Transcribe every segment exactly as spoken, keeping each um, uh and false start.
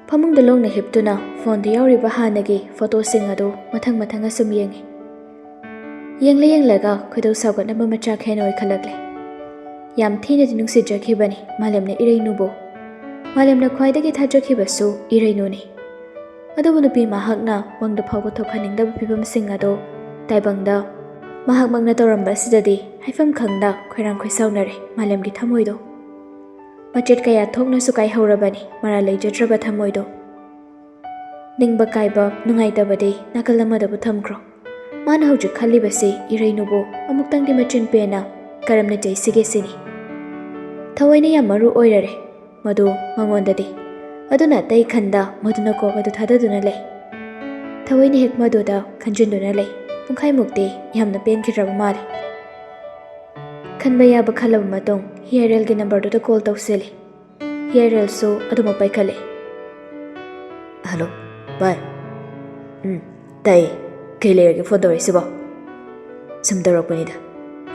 ꯐꯃꯨꯡꯗ ꯂꯣꯡꯅ ꯍꯤꯞꯇꯨꯅ ꯐꯣꯟꯗ ꯌꯥꯎꯔꯤꯕ ꯍꯥꯟꯅꯒꯤ ꯐꯣꯇꯣꯁꯤꯡ ꯑꯗꯨ ꯃꯊꯪ ꯃꯊꯪ ꯑꯁꯨꯝ ꯌꯦꯡꯉꯤ꯫ ꯌꯦꯡꯂ ꯌꯦꯡꯂꯒ ꯈꯣꯏꯗꯧ ꯁꯥꯎꯒꯠꯅꯕ ꯃꯆꯥꯛ ꯍꯦꯟꯅ ꯑꯣꯏꯈꯠꯂꯛꯂꯦ꯫ ꯌꯥꯝ ꯊꯤꯅꯗꯤ ꯅꯨꯡꯁꯤꯖꯈꯤꯕꯅꯤ ꯃꯥꯂꯦꯝꯅ ꯏꯔꯩꯅꯨꯕꯨ꯫ ꯃꯥꯂꯦꯝꯅ ꯈ꯭ꯋꯥꯏꯗꯒꯤ ꯊꯥꯖꯈꯤꯕꯁꯨ ꯏꯔꯩꯅꯨꯅꯤ꯫ ꯑꯗꯨꯕꯨ ꯅꯨꯄꯤ ꯃꯍꯥꯛꯅ ꯃꯪꯗ ꯐꯥꯎꯕ ꯊꯣꯛꯍꯟꯅꯤꯡꯗꯕ ꯐꯤꯕꯝꯁꯤꯡ ꯑꯗꯨ ꯇꯥꯏꯕꯪꯗ ꯃꯍꯥꯛꯃꯛꯅ ꯇꯧꯔꯝꯕ ꯑꯁꯤꯗꯗꯤ ꯍꯥꯏꯐꯝ ꯈꯪꯗ ꯈꯣꯏꯔꯥꯡ ꯈꯣꯏꯁꯥꯎꯅꯔꯦ ꯃꯥꯂꯦꯝꯒꯤ ꯊꯃꯣꯏꯗꯣ꯫ ꯃꯆꯦꯠ ꯀꯌꯥ ꯊꯣꯛꯅꯁꯨ ꯀꯥꯏꯍꯧꯔꯕꯅꯤ ꯃꯔꯥꯜ ꯂꯩꯖꯗ꯭ꯔꯕ ꯊꯃꯣꯏꯗꯣ꯫ ꯅꯤꯡꯕ ꯀꯥꯏꯕ, ꯅꯨꯡꯉꯥꯏꯇꯕꯗꯤ ꯅꯥꯀꯜ ꯑꯃꯗꯕꯨ ꯊꯝꯈ꯭ꯔꯣ꯫ ꯃꯥꯅ ꯍꯧꯖꯤꯛ ꯈꯜꯂꯤꯕꯁꯤ ꯏꯔꯩꯅꯨꯕꯨ ꯑꯃꯨꯛꯇꯪꯗꯤ ꯃꯆꯤꯟ ꯄꯦꯟꯅ ꯀꯔꯝꯅ ꯆꯩꯁꯤꯒꯦ ꯁꯤꯅꯤ꯫ ꯊꯑꯣꯏꯅ ꯌꯥꯝ ꯃꯔꯨ ꯑꯣꯏꯔꯔꯦ ꯃꯗꯨ ꯃꯉꯣꯟꯗꯗꯤ꯫ ꯑꯗꯨꯅ ꯑꯇꯩ ꯈꯟꯗ ꯃꯗꯨꯅ ꯀꯣꯛ ꯑꯗꯨ ꯊꯥꯗꯗꯨꯅ ꯂꯩ꯫ ꯊꯑꯣꯏꯅ ꯍꯦꯛ ꯃꯗꯨꯗ ꯈꯟꯖꯤꯟꯗꯨꯅ ꯂꯩ꯫ ꯄꯨꯡꯈꯥꯏꯃꯨꯛꯇꯤ ꯌꯥꯝꯅ ꯄꯦꯟꯈꯤꯗ꯭ꯔꯕ ꯃꯥꯜꯂꯦ꯫ ꯈꯟꯕ ꯌꯥꯕ ꯈꯜꯂꯕ ꯃꯇꯨꯡ ꯍꯤꯌꯥꯔꯦꯜꯒꯤ ꯅꯝꯕꯔꯗꯨꯗ ꯀꯣꯜ ꯇꯧꯁꯤꯜꯂꯤ꯫ ꯍꯤꯌꯥꯔꯦꯜꯁꯨ ꯑꯗꯨꯃꯛ ꯄꯥꯏꯈꯠꯂꯦ꯫ ꯍꯜꯂꯣ, ꯚꯥꯏ꯫ ꯎꯝ, ꯇꯥꯏꯌꯦ꯫ ꯀꯩ ꯂꯩꯔꯒꯦ ꯐꯣꯟ ꯇꯧꯔꯛꯏꯁꯤꯕꯣ? ꯁꯨꯝ ꯇꯧꯔꯛꯄꯅꯤꯗ꯫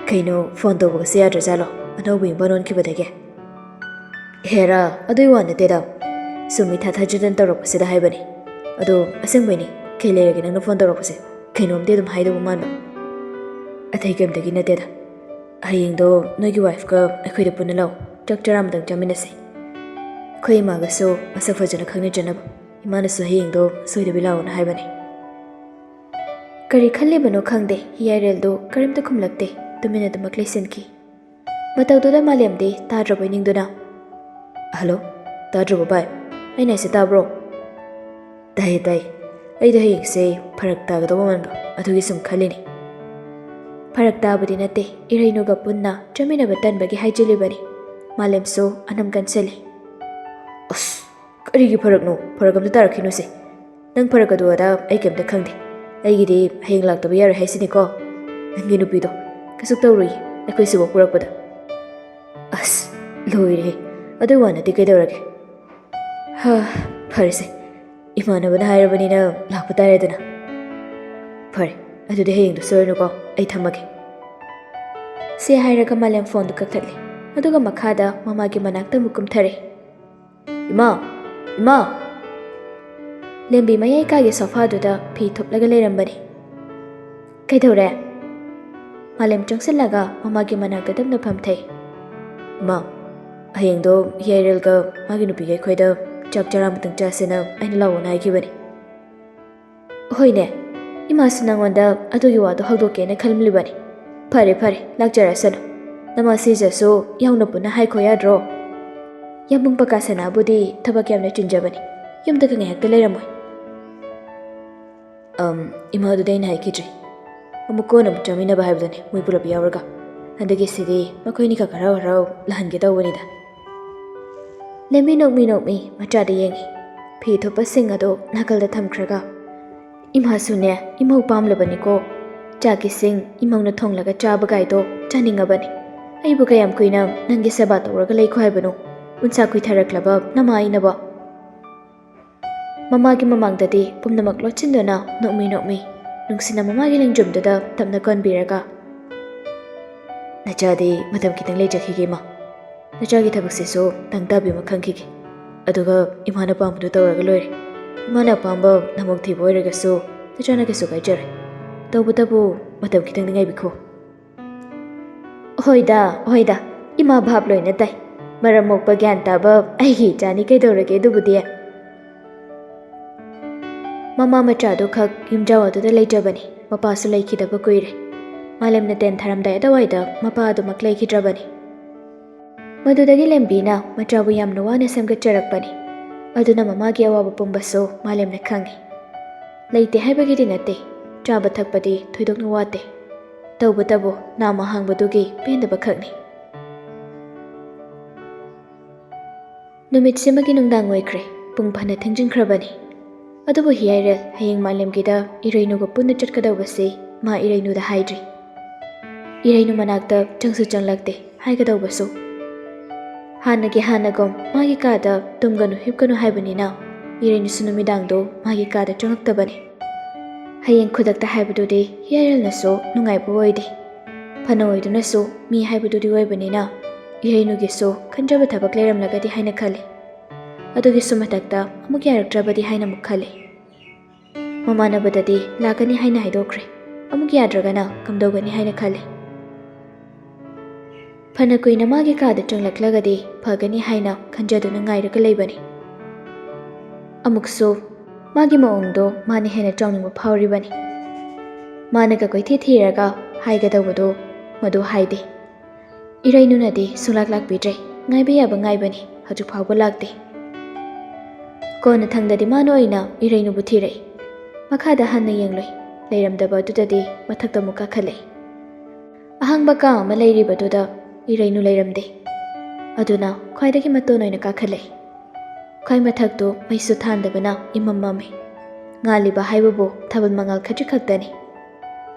ꯀꯩꯅꯣ, ꯐꯣꯟ ꯇꯧꯕꯒꯁꯦ ꯌꯥꯗ꯭ꯔꯖꯥꯠꯂꯣ? ꯑꯅꯧꯕ ꯌꯨꯝꯕꯥꯟ ꯑꯣꯟꯈꯤꯕꯗꯒꯤ? ꯍꯦꯔꯥ, ꯑꯗꯨꯏ ꯋꯥ ꯅꯠꯇꯦꯗ꯫ ꯁꯨꯝ ꯏꯊꯥ ꯊꯥꯖꯗꯅ ꯇꯧꯔꯛꯄꯁꯤꯗ ꯍꯥꯏꯕꯅꯤ꯫ ꯑꯗꯣ, ꯑꯁꯦꯡꯕꯩꯅꯤ, ꯀꯩ ꯂꯩꯔꯒꯦ ꯅꯪꯅ ꯐꯣꯟ ꯇꯧꯔꯛꯄꯁꯦ? ꯀꯩꯅꯣꯝꯗꯤ ꯑꯗꯨꯝ ꯍꯥꯏꯗꯧꯕ ꯃꯥꯟꯕ꯫ ꯑꯇꯩ ꯀꯩꯝꯇꯒꯤ ꯅꯠꯇꯦꯗ꯫ ꯍꯌꯦꯡꯗꯣ ꯅꯣꯏꯒꯤ ꯋꯥꯏꯐꯀ ꯑꯩꯈꯣꯏꯗ ꯄꯨꯟꯅ ꯂꯥꯛꯑꯣ꯫ ꯆꯥꯛ ꯆꯔꯥ ꯑꯃꯇꯪ ꯆꯥꯃꯤꯟꯅꯁꯦ꯫ ꯑꯩꯈꯣꯏ ꯏꯃꯥꯒꯁꯨ ꯃꯁꯛ ꯐꯖꯅ ꯈꯪꯅꯖꯅꯕ꯫ ꯏꯃꯥꯅꯁꯨ ꯍꯌꯦꯡꯗꯣ ꯁꯣꯏꯗꯕꯤ ꯂꯥꯛꯑꯣꯅ ꯍꯥꯏꯕꯅꯦ꯫ ꯀꯔꯤ ꯈꯜꯂꯤꯕꯅꯣ ꯈꯪꯗꯦ, ꯍꯤꯌꯥꯔꯦꯜꯗꯨ ꯀꯔꯤꯝꯇ ꯈꯨꯝꯂꯛꯇꯦ, ꯇꯨꯃꯤꯟꯅ ꯑꯗꯨꯃꯛ ꯂꯩꯁꯤꯟꯈꯤ꯫ ꯃꯇꯧꯗꯨꯗ ꯃꯥꯂꯦꯝꯗꯤ ꯇꯥꯗ꯭ꯔꯕꯣꯏ ꯅꯤꯡꯗꯨꯅ, "ꯍꯜꯂꯣ, ꯇꯥꯗ꯭ꯔꯕꯣ ꯚꯥꯏ? ꯑꯩꯅ ꯍꯥꯏꯁꯦ ꯇꯥꯕ꯭ꯔꯣ?" "ꯇꯥꯏꯌꯦ, ꯇꯥꯏꯌꯦ꯫ ꯑꯩꯗꯣ ꯍꯌꯦꯡꯁꯦ ꯐꯔꯛ ꯇꯥꯒꯗꯧꯕ ꯃꯥꯟꯕ, ꯑꯗꯨꯒꯤ ꯁꯨꯝ ꯈꯜꯂꯤꯅꯦ꯫" ꯐꯔꯛ ꯇꯥꯕꯗꯤ ꯅꯠꯇꯦ, ꯏꯔꯩꯅꯨꯒ ꯄꯨꯟꯅ ꯆꯠꯃꯤꯟꯅꯕ ꯇꯟꯕꯒꯤ ꯍꯥꯏꯖꯤꯜꯂꯤꯕꯅꯤ꯫ ꯃꯥꯂꯦꯝꯁꯨ ꯑꯅꯝ ꯀꯟꯁꯤꯜꯂꯤ꯫ "ꯑꯁ, ꯀꯔꯤꯒꯤ ꯐꯔꯛꯅꯣ? ꯐꯔꯛ ꯑꯝꯇ ꯇꯥꯔꯛꯈꯤꯅꯨꯁꯦ꯫ ꯅꯪ ꯐꯔꯛ ꯑꯗꯨ ꯑꯗꯥ ꯑꯩ ꯀꯩꯝꯇ ꯈꯪꯗꯦ꯫ ꯑꯩꯒꯤꯗꯤ ꯍꯌꯦꯡ ꯂꯥꯛꯇꯕ ꯌꯥꯔꯣꯏ ꯍꯥꯏꯁꯤꯅꯤꯀꯣ꯫ ꯅꯪꯒꯤ ꯅꯨꯄꯤꯗꯣ ꯀꯩꯁꯨ ꯇꯧꯔꯣꯏꯌꯦ ꯑꯩꯈꯣꯏ ꯁꯤꯐꯥꯎ ꯄꯨꯔꯛꯄꯗ꯫" "ꯑꯁ, ꯂꯣꯏꯔꯦꯍꯦ꯫ ꯑꯗꯨꯏ ꯋꯥ ꯅꯠꯇꯦ, ꯀꯩꯗꯧꯔꯒꯦ?" "ꯍꯥ, ꯐꯔꯦꯁꯦ꯫ ꯏꯃꯥꯟꯅꯕꯅ ꯍꯥꯏꯔꯕꯅꯤꯅ ꯂꯥꯛꯄ ꯇꯥꯔꯦꯗꯅ꯫ ꯐꯔꯦ, ꯑꯗꯨꯗꯤ ꯍꯌꯦꯡꯗꯣ ꯁꯣꯏꯔꯅꯨꯀꯣ꯫ ꯑꯩ ꯊꯝꯃꯒꯦ꯫" ꯁꯤ ꯍꯥꯏꯔꯒ ꯃꯥꯂꯦꯝ ꯐꯣꯟꯗꯨ ꯀꯛꯊꯠꯂꯦ꯫ ꯑꯗꯨꯒ ꯃꯈꯥꯗ ꯃꯃꯥꯒꯤ ꯃꯅꯥꯛꯇ ꯑꯃꯨꯛ ꯀꯨꯝꯊꯔꯦ꯫ "ꯏꯃꯥ! ꯏꯃꯥ!" ꯂꯦꯝꯕꯤ ꯃꯌꯥꯏ ꯀꯥꯒꯤ ꯁꯣꯐꯥꯗꯨꯗ ꯐꯤ ꯊꯨꯞꯂꯒ ꯂꯩꯔꯝꯕꯅꯤ꯫ "ꯀꯩꯗꯧꯔꯦ?" ꯃꯥꯂꯦꯝ ꯆꯪꯁꯤꯜꯂꯒ ꯃꯃꯥꯒꯤ ꯃꯅꯥꯛꯇ ꯇꯞꯅ ꯐꯝꯊꯩ꯫ "ꯏꯃꯥ, ꯍꯌꯦꯡꯗꯣ ꯌꯥꯏꯔꯦꯜꯒ ꯃꯥꯒꯤ ꯅꯨꯄꯤꯒ ꯑꯩꯈꯣꯏꯗ ꯆꯥꯛ ꯆꯔꯥ ꯑꯃꯇꯪ ꯆꯥꯁꯦꯅ ꯑꯩꯅ ꯂꯥꯛꯑꯣꯅ ꯍꯥꯏꯈꯤꯕꯅꯤ꯫" "ꯍꯣꯏꯅꯦ, ꯏꯃꯥꯁꯨ ꯅꯪꯉꯣꯟꯗ ꯑꯗꯨꯒꯤ ꯋꯥꯗꯣ ꯍꯧꯗꯣꯛꯀꯦꯅ ꯈꯜꯂꯝꯂꯤꯕꯅꯤ꯫ ꯐꯔꯦ ꯐꯔꯦ, ꯂꯥꯛꯆꯔꯁꯅꯨ꯫ ꯅꯃꯥ ꯁꯤꯖꯁꯨ ꯌꯥꯎꯅ ꯄꯨꯟꯅ ꯍꯥꯏꯈꯣ ꯌꯥꯗ꯭ꯔꯣ? ꯌꯥꯝꯕꯨꯡ ꯄꯀꯥ ꯁꯅꯥꯕꯨꯗꯤ ꯊꯕꯛ ꯌꯥꯝꯅ ꯆꯤꯟꯖꯕꯅꯤ, ꯌꯨꯝꯗꯒ ꯉꯥꯏꯍꯥꯛꯇ ꯂꯩꯔꯝꯃꯣꯏ꯫" "ꯑꯝ, ꯏꯃꯥꯗꯨꯗꯤ ꯑꯩꯅ ꯍꯥꯏꯈꯤꯗ꯭ꯔꯤ꯫ ꯑꯃꯨꯛ ꯀꯣꯟꯅ ꯑꯃꯨꯛ ꯆꯥꯃꯤꯟꯅꯕ ꯍꯥꯏꯕꯗꯨꯅꯤ, ꯃꯣꯏ ꯄꯨꯂꯞ ꯌꯥꯎꯔꯒ꯫ ꯍꯟꯗꯛꯀꯤꯁꯤꯗꯤ ꯃꯈꯣꯏꯅꯤꯈꯛ ꯍꯔꯥꯎ ꯍꯔꯥꯎ ꯂꯥꯛꯍꯟꯒꯦ ꯇꯧꯕꯅꯤꯗ꯫" ꯂꯦꯝꯕꯤ ꯅꯣꯛꯃꯤ ꯅꯣꯛꯃꯤ ꯃꯆꯥꯗ ꯌꯦꯡꯉꯤ꯫ ꯐꯤ ꯊꯨꯞꯄꯁꯤꯡ ꯑꯗꯨ ꯅꯥꯀꯜꯗ ꯊꯝꯈ꯭ꯔꯒ, "ꯏꯃꯥꯁꯨꯅꯦ, ꯏꯃꯧ ꯄꯥꯝꯂꯕꯅꯤꯀꯣ꯫ ꯆꯥꯛ ꯏꯁꯤꯡ ꯏꯃꯧꯅ ꯊꯣꯡꯂꯒ ꯆꯥꯕꯒꯥꯏꯗꯣ ꯆꯥꯅꯤꯡꯉꯕꯅꯤ꯫ ꯑꯩꯕꯨ ꯀꯌꯥꯝ ꯀꯨꯏꯅ ꯅꯪꯒꯤ ꯁꯦꯕꯥ ꯇꯧꯔꯒ ꯂꯩꯈꯣ ꯍꯥꯏꯕꯅꯣ? ꯎꯟꯁꯥ ꯀꯨꯏꯊꯔꯛꯂꯕ ꯅꯃꯥ ꯑꯩꯅꯕꯣ?" ꯃꯃꯥꯒꯤ ꯃꯃꯥꯡꯗꯗꯤ ꯄꯨꯝꯅꯃꯛ ꯂꯣꯠꯁꯤꯟꯗꯨꯅ ꯅꯣꯛꯃꯤ ꯅꯣꯛꯃꯤ ꯅꯨꯡꯁꯤꯅ ꯃꯃꯥꯒꯤ ꯂꯦꯡꯖꯨꯝꯗꯨꯗ ꯇꯞꯅ ꯀꯣꯟꯕꯤꯔꯒ, "ꯅꯆꯥꯗꯤ ꯃꯇꯝ ꯈꯤꯇꯪ ꯂꯩꯖꯈꯤꯒꯦ, ꯏꯃꯥ꯫ ꯅꯆꯥꯒꯤ ꯊꯕꯛꯁꯤꯁꯨ ꯇꯪ ꯇꯥꯕꯤ ꯑꯃ ꯈꯪꯈꯤꯒꯦ꯫ ꯑꯗꯨꯒ ꯏꯃꯥꯅ ꯄꯥꯝꯕꯗꯨ ꯇꯧꯔꯒ ꯂꯣꯏꯔꯦ꯫ ꯏꯃꯥꯅ ꯑꯄꯥꯝꯕ ꯅꯃꯧ ꯊꯤꯕ ꯑꯣꯏꯔꯒꯁꯨ ꯅꯆꯥꯅ ꯀꯩꯁꯨ ꯀꯥꯏꯖꯔꯣꯏ꯫ ꯇꯧꯕꯇꯕꯨ ꯃꯇꯝ ꯈꯤꯇꯪꯗꯤ ꯉꯥꯏꯕꯤꯈꯣ꯫" "ꯍꯣꯏꯗ, ꯍꯣꯏꯗ, ꯏꯃꯥ ꯚꯥꯞ ꯂꯣꯏꯅ ꯇꯥꯏ꯫ ꯃꯔꯝ ꯃꯣꯛꯄ ꯒ꯭ꯌꯥꯟ ꯇꯥꯕ ꯑꯩꯒꯤ ꯏꯆꯥꯅꯤ, ꯀꯩꯗꯧꯔꯒꯦ ꯑꯗꯨꯕꯨꯗꯤ?" ꯃꯃꯥ ꯃꯆꯥꯗꯨ ꯈꯛ ꯌꯨꯝꯖꯥꯎ ꯑꯗꯨꯗ ꯂꯩꯖꯕꯅꯤ꯫ ꯃꯄꯥꯁꯨ ꯂꯩꯈꯤꯗꯕ ꯀꯨꯏꯔꯦ꯫ ꯃꯥꯂꯦꯝꯅ ꯇꯦꯟ ꯊꯥꯔꯝꯗꯥꯏ ꯑꯗꯨꯋꯥꯏꯗ ꯃꯄꯥ ꯑꯗꯨꯃꯛ ꯂꯩꯈꯤꯗ꯭ꯔꯕꯅꯤ꯫ ꯃꯗꯨꯗꯒꯤ ꯂꯦꯝꯕꯤꯅ ꯃꯆꯥꯕꯨ ꯌꯥꯝꯅ ꯋꯥꯅ ꯁꯦꯝꯒꯠꯆꯔꯛꯄꯅꯤ꯫ ꯑꯗꯨꯅ ꯃꯃꯥꯒꯤ ꯑꯋꯥꯕ ꯄꯨꯝꯕꯁꯨ ꯃꯥꯂꯦꯝꯅ ꯈꯪꯏ꯫ ꯂꯩꯇꯦ ꯍꯥꯏꯕꯒꯤꯗꯤ ꯅꯠꯇꯦ, ꯆꯥꯕ ꯊꯛꯄꯗꯤ ꯊꯣꯏꯗꯣꯛꯅ ꯋꯥꯠꯇꯦ꯫ ꯇꯧꯕꯇꯕꯨ ꯅꯥꯃ ꯍꯥꯡꯕꯗꯨꯒꯤ ꯄꯦꯟꯗꯕ ꯈꯛꯅꯤ꯫ ꯅꯨꯃꯤꯠꯁꯤꯃꯒꯤ ꯅꯨꯡꯗꯥꯡ ꯑꯣꯏꯈ꯭ꯔꯦ꯫ ꯄꯨꯡ ꯐꯅ ꯊꯦꯡꯖꯤꯟꯈ꯭ꯔꯕꯅꯤ꯫ ꯑꯗꯨꯕꯨ ꯍꯤꯌꯥꯏꯔꯦꯜ ꯍꯌꯦꯡ ꯃꯥꯂꯦꯝꯒꯤꯗ ꯏꯔꯩꯅꯨꯒ ꯄꯨꯟꯅ ꯆꯠꯀꯗꯧꯕꯁꯤ ꯃꯥ ꯏꯔꯩꯅꯨꯗ ꯍꯥꯏꯗ꯭ꯔꯤ꯫ ꯏꯔꯩꯅꯨ ꯃꯅꯥꯛꯇ ꯆꯪꯁꯨ ꯆꯪꯂꯛꯇꯦ ꯍꯥꯏꯒꯗꯧꯕꯁꯨ꯫ ꯍꯥꯟꯅꯒꯤ ꯍꯥꯟꯅꯒꯨꯝ ꯃꯥꯒꯤ ꯀꯥꯗ ꯇꯨꯝꯒꯅꯨ ꯍꯤꯞꯀꯅꯨ ꯍꯥꯏꯕꯅꯤꯅ ꯏꯔꯩꯅꯨꯁꯨ ꯅꯨꯃꯤꯗꯥꯡꯗꯣ ꯃꯥꯒꯤ ꯀꯥꯗ ꯆꯪꯉꯛꯇꯕꯅꯤ꯫ ꯍꯌꯦꯡ ꯈꯨꯗꯛꯇ ꯍꯥꯏꯕꯗꯨꯗꯤ ꯍꯤꯌꯥꯏꯔꯦꯜꯅꯁꯨ ꯅꯨꯡꯉꯥꯏꯕ ꯑꯣꯏꯗꯦ꯫ ꯐꯅ ꯑꯣꯏꯗꯨꯅꯁꯨ ꯃꯤ ꯍꯥꯏꯕꯗꯨꯗꯤ ꯑꯣꯏꯕꯅꯤꯅ ꯏꯔꯩꯅꯨꯒꯤꯁꯨ ꯈꯟꯖꯕ ꯊꯕꯛ ꯂꯩꯔꯝꯂꯒꯗꯤ ꯍꯥꯏꯅ ꯈꯜꯂꯤ꯫ ꯑꯗꯨꯒꯤꯁꯨ ꯃꯊꯛꯇ ꯑꯃꯨꯛ ꯌꯥꯔꯛꯇ꯭ꯔꯕꯗꯤ ꯍꯥꯏꯅ ꯑꯃꯨꯛ ꯈꯜꯂꯤ꯫ ꯃꯃꯥꯟꯅꯕꯗꯗꯤ ꯂꯥꯛꯀꯅꯤ ꯍꯥꯏꯅ ꯍꯥꯏꯗꯣꯛꯈ꯭ꯔꯦ꯫ ꯑꯃꯨꯛ ꯌꯥꯗ꯭ꯔꯒꯅ ꯀꯝꯗꯧꯒꯅꯤ ꯍꯥꯏꯅ ꯈꯜꯂꯤ꯫ ꯐꯅ ꯀꯨꯏꯅ ꯃꯥꯒꯤ ꯀꯥꯗ ꯆꯪꯂꯛꯂꯒꯗꯤ ꯐꯒꯅꯤ ꯍꯥꯏꯅ ꯈꯟꯖꯗꯨꯅ ꯉꯥꯏꯔꯒ ꯂꯩꯕꯅꯤ꯫ ꯑꯃꯨꯛꯁꯨ ꯃꯥꯒꯤ ꯃꯑꯣꯡꯗꯣ ꯃꯥꯅ ꯍꯦꯟꯅ ꯆꯥꯎꯅꯤꯡꯕ ꯐꯥꯎꯔꯤꯕꯅꯤ꯫ ꯃꯥꯅꯒ ꯀꯣꯏꯊꯤ ꯊꯤꯔꯒ ꯍꯥꯏꯒꯗꯧꯕꯗꯣ ꯃꯗꯨ ꯍꯥꯏꯗꯦ꯫ ꯏꯔꯩꯅꯨꯅꯗꯤ ꯁꯨꯡꯂꯥꯛ ꯂꯥꯛꯄꯤꯗ꯭ꯔꯦ꯫ ꯉꯥꯏꯕ ꯌꯥꯕ ꯉꯥꯏꯕꯅꯤ, ꯍꯧꯖꯤꯛ ꯐꯥꯎꯕ ꯂꯥꯛꯇꯦ꯫ ꯀꯣꯟꯅꯊꯪꯗꯗꯤ ꯃꯥꯅ ꯑꯣꯏꯅ ꯏꯔꯩꯅꯨꯕꯨ ꯊꯤꯔꯛꯏ꯫ ꯃꯈꯥꯗ ꯍꯟꯅ ꯌꯦꯡꯂꯨꯏ꯫ ꯂꯩꯔꯝꯗꯕ ꯑꯗꯨꯗꯗꯤ ꯃꯊꯛꯇ ꯑꯃꯨꯛ ꯀꯥꯈꯠꯂꯛꯏ꯫ ꯑꯍꯥꯡꯕ ꯀꯥ ꯑꯃ ꯂꯩꯔꯤꯕꯗꯨꯗ ꯏꯔꯩꯅꯨ ꯂꯩꯔꯝꯗꯦ꯫ ꯑꯗꯨꯅ ꯈ꯭ꯋꯥꯏꯗꯒꯤ ꯃꯇꯣꯟ ꯑꯣꯏꯅ ꯀꯥꯈꯠꯂꯛꯏ꯫ ꯈ꯭ꯋꯥꯏ ꯃꯊꯛꯇꯨ ꯃꯩꯁꯨ ꯊꯥꯟꯗꯕꯅ ꯏꯃꯝ ꯃꯝꯃꯤ꯫ ꯉꯥꯜꯂꯤꯕ ꯍꯥꯏꯕꯕꯨ ꯊꯥꯕꯜ ꯃꯉꯥꯜ ꯈꯖꯤꯛ ꯈꯛꯇꯅꯤ꯫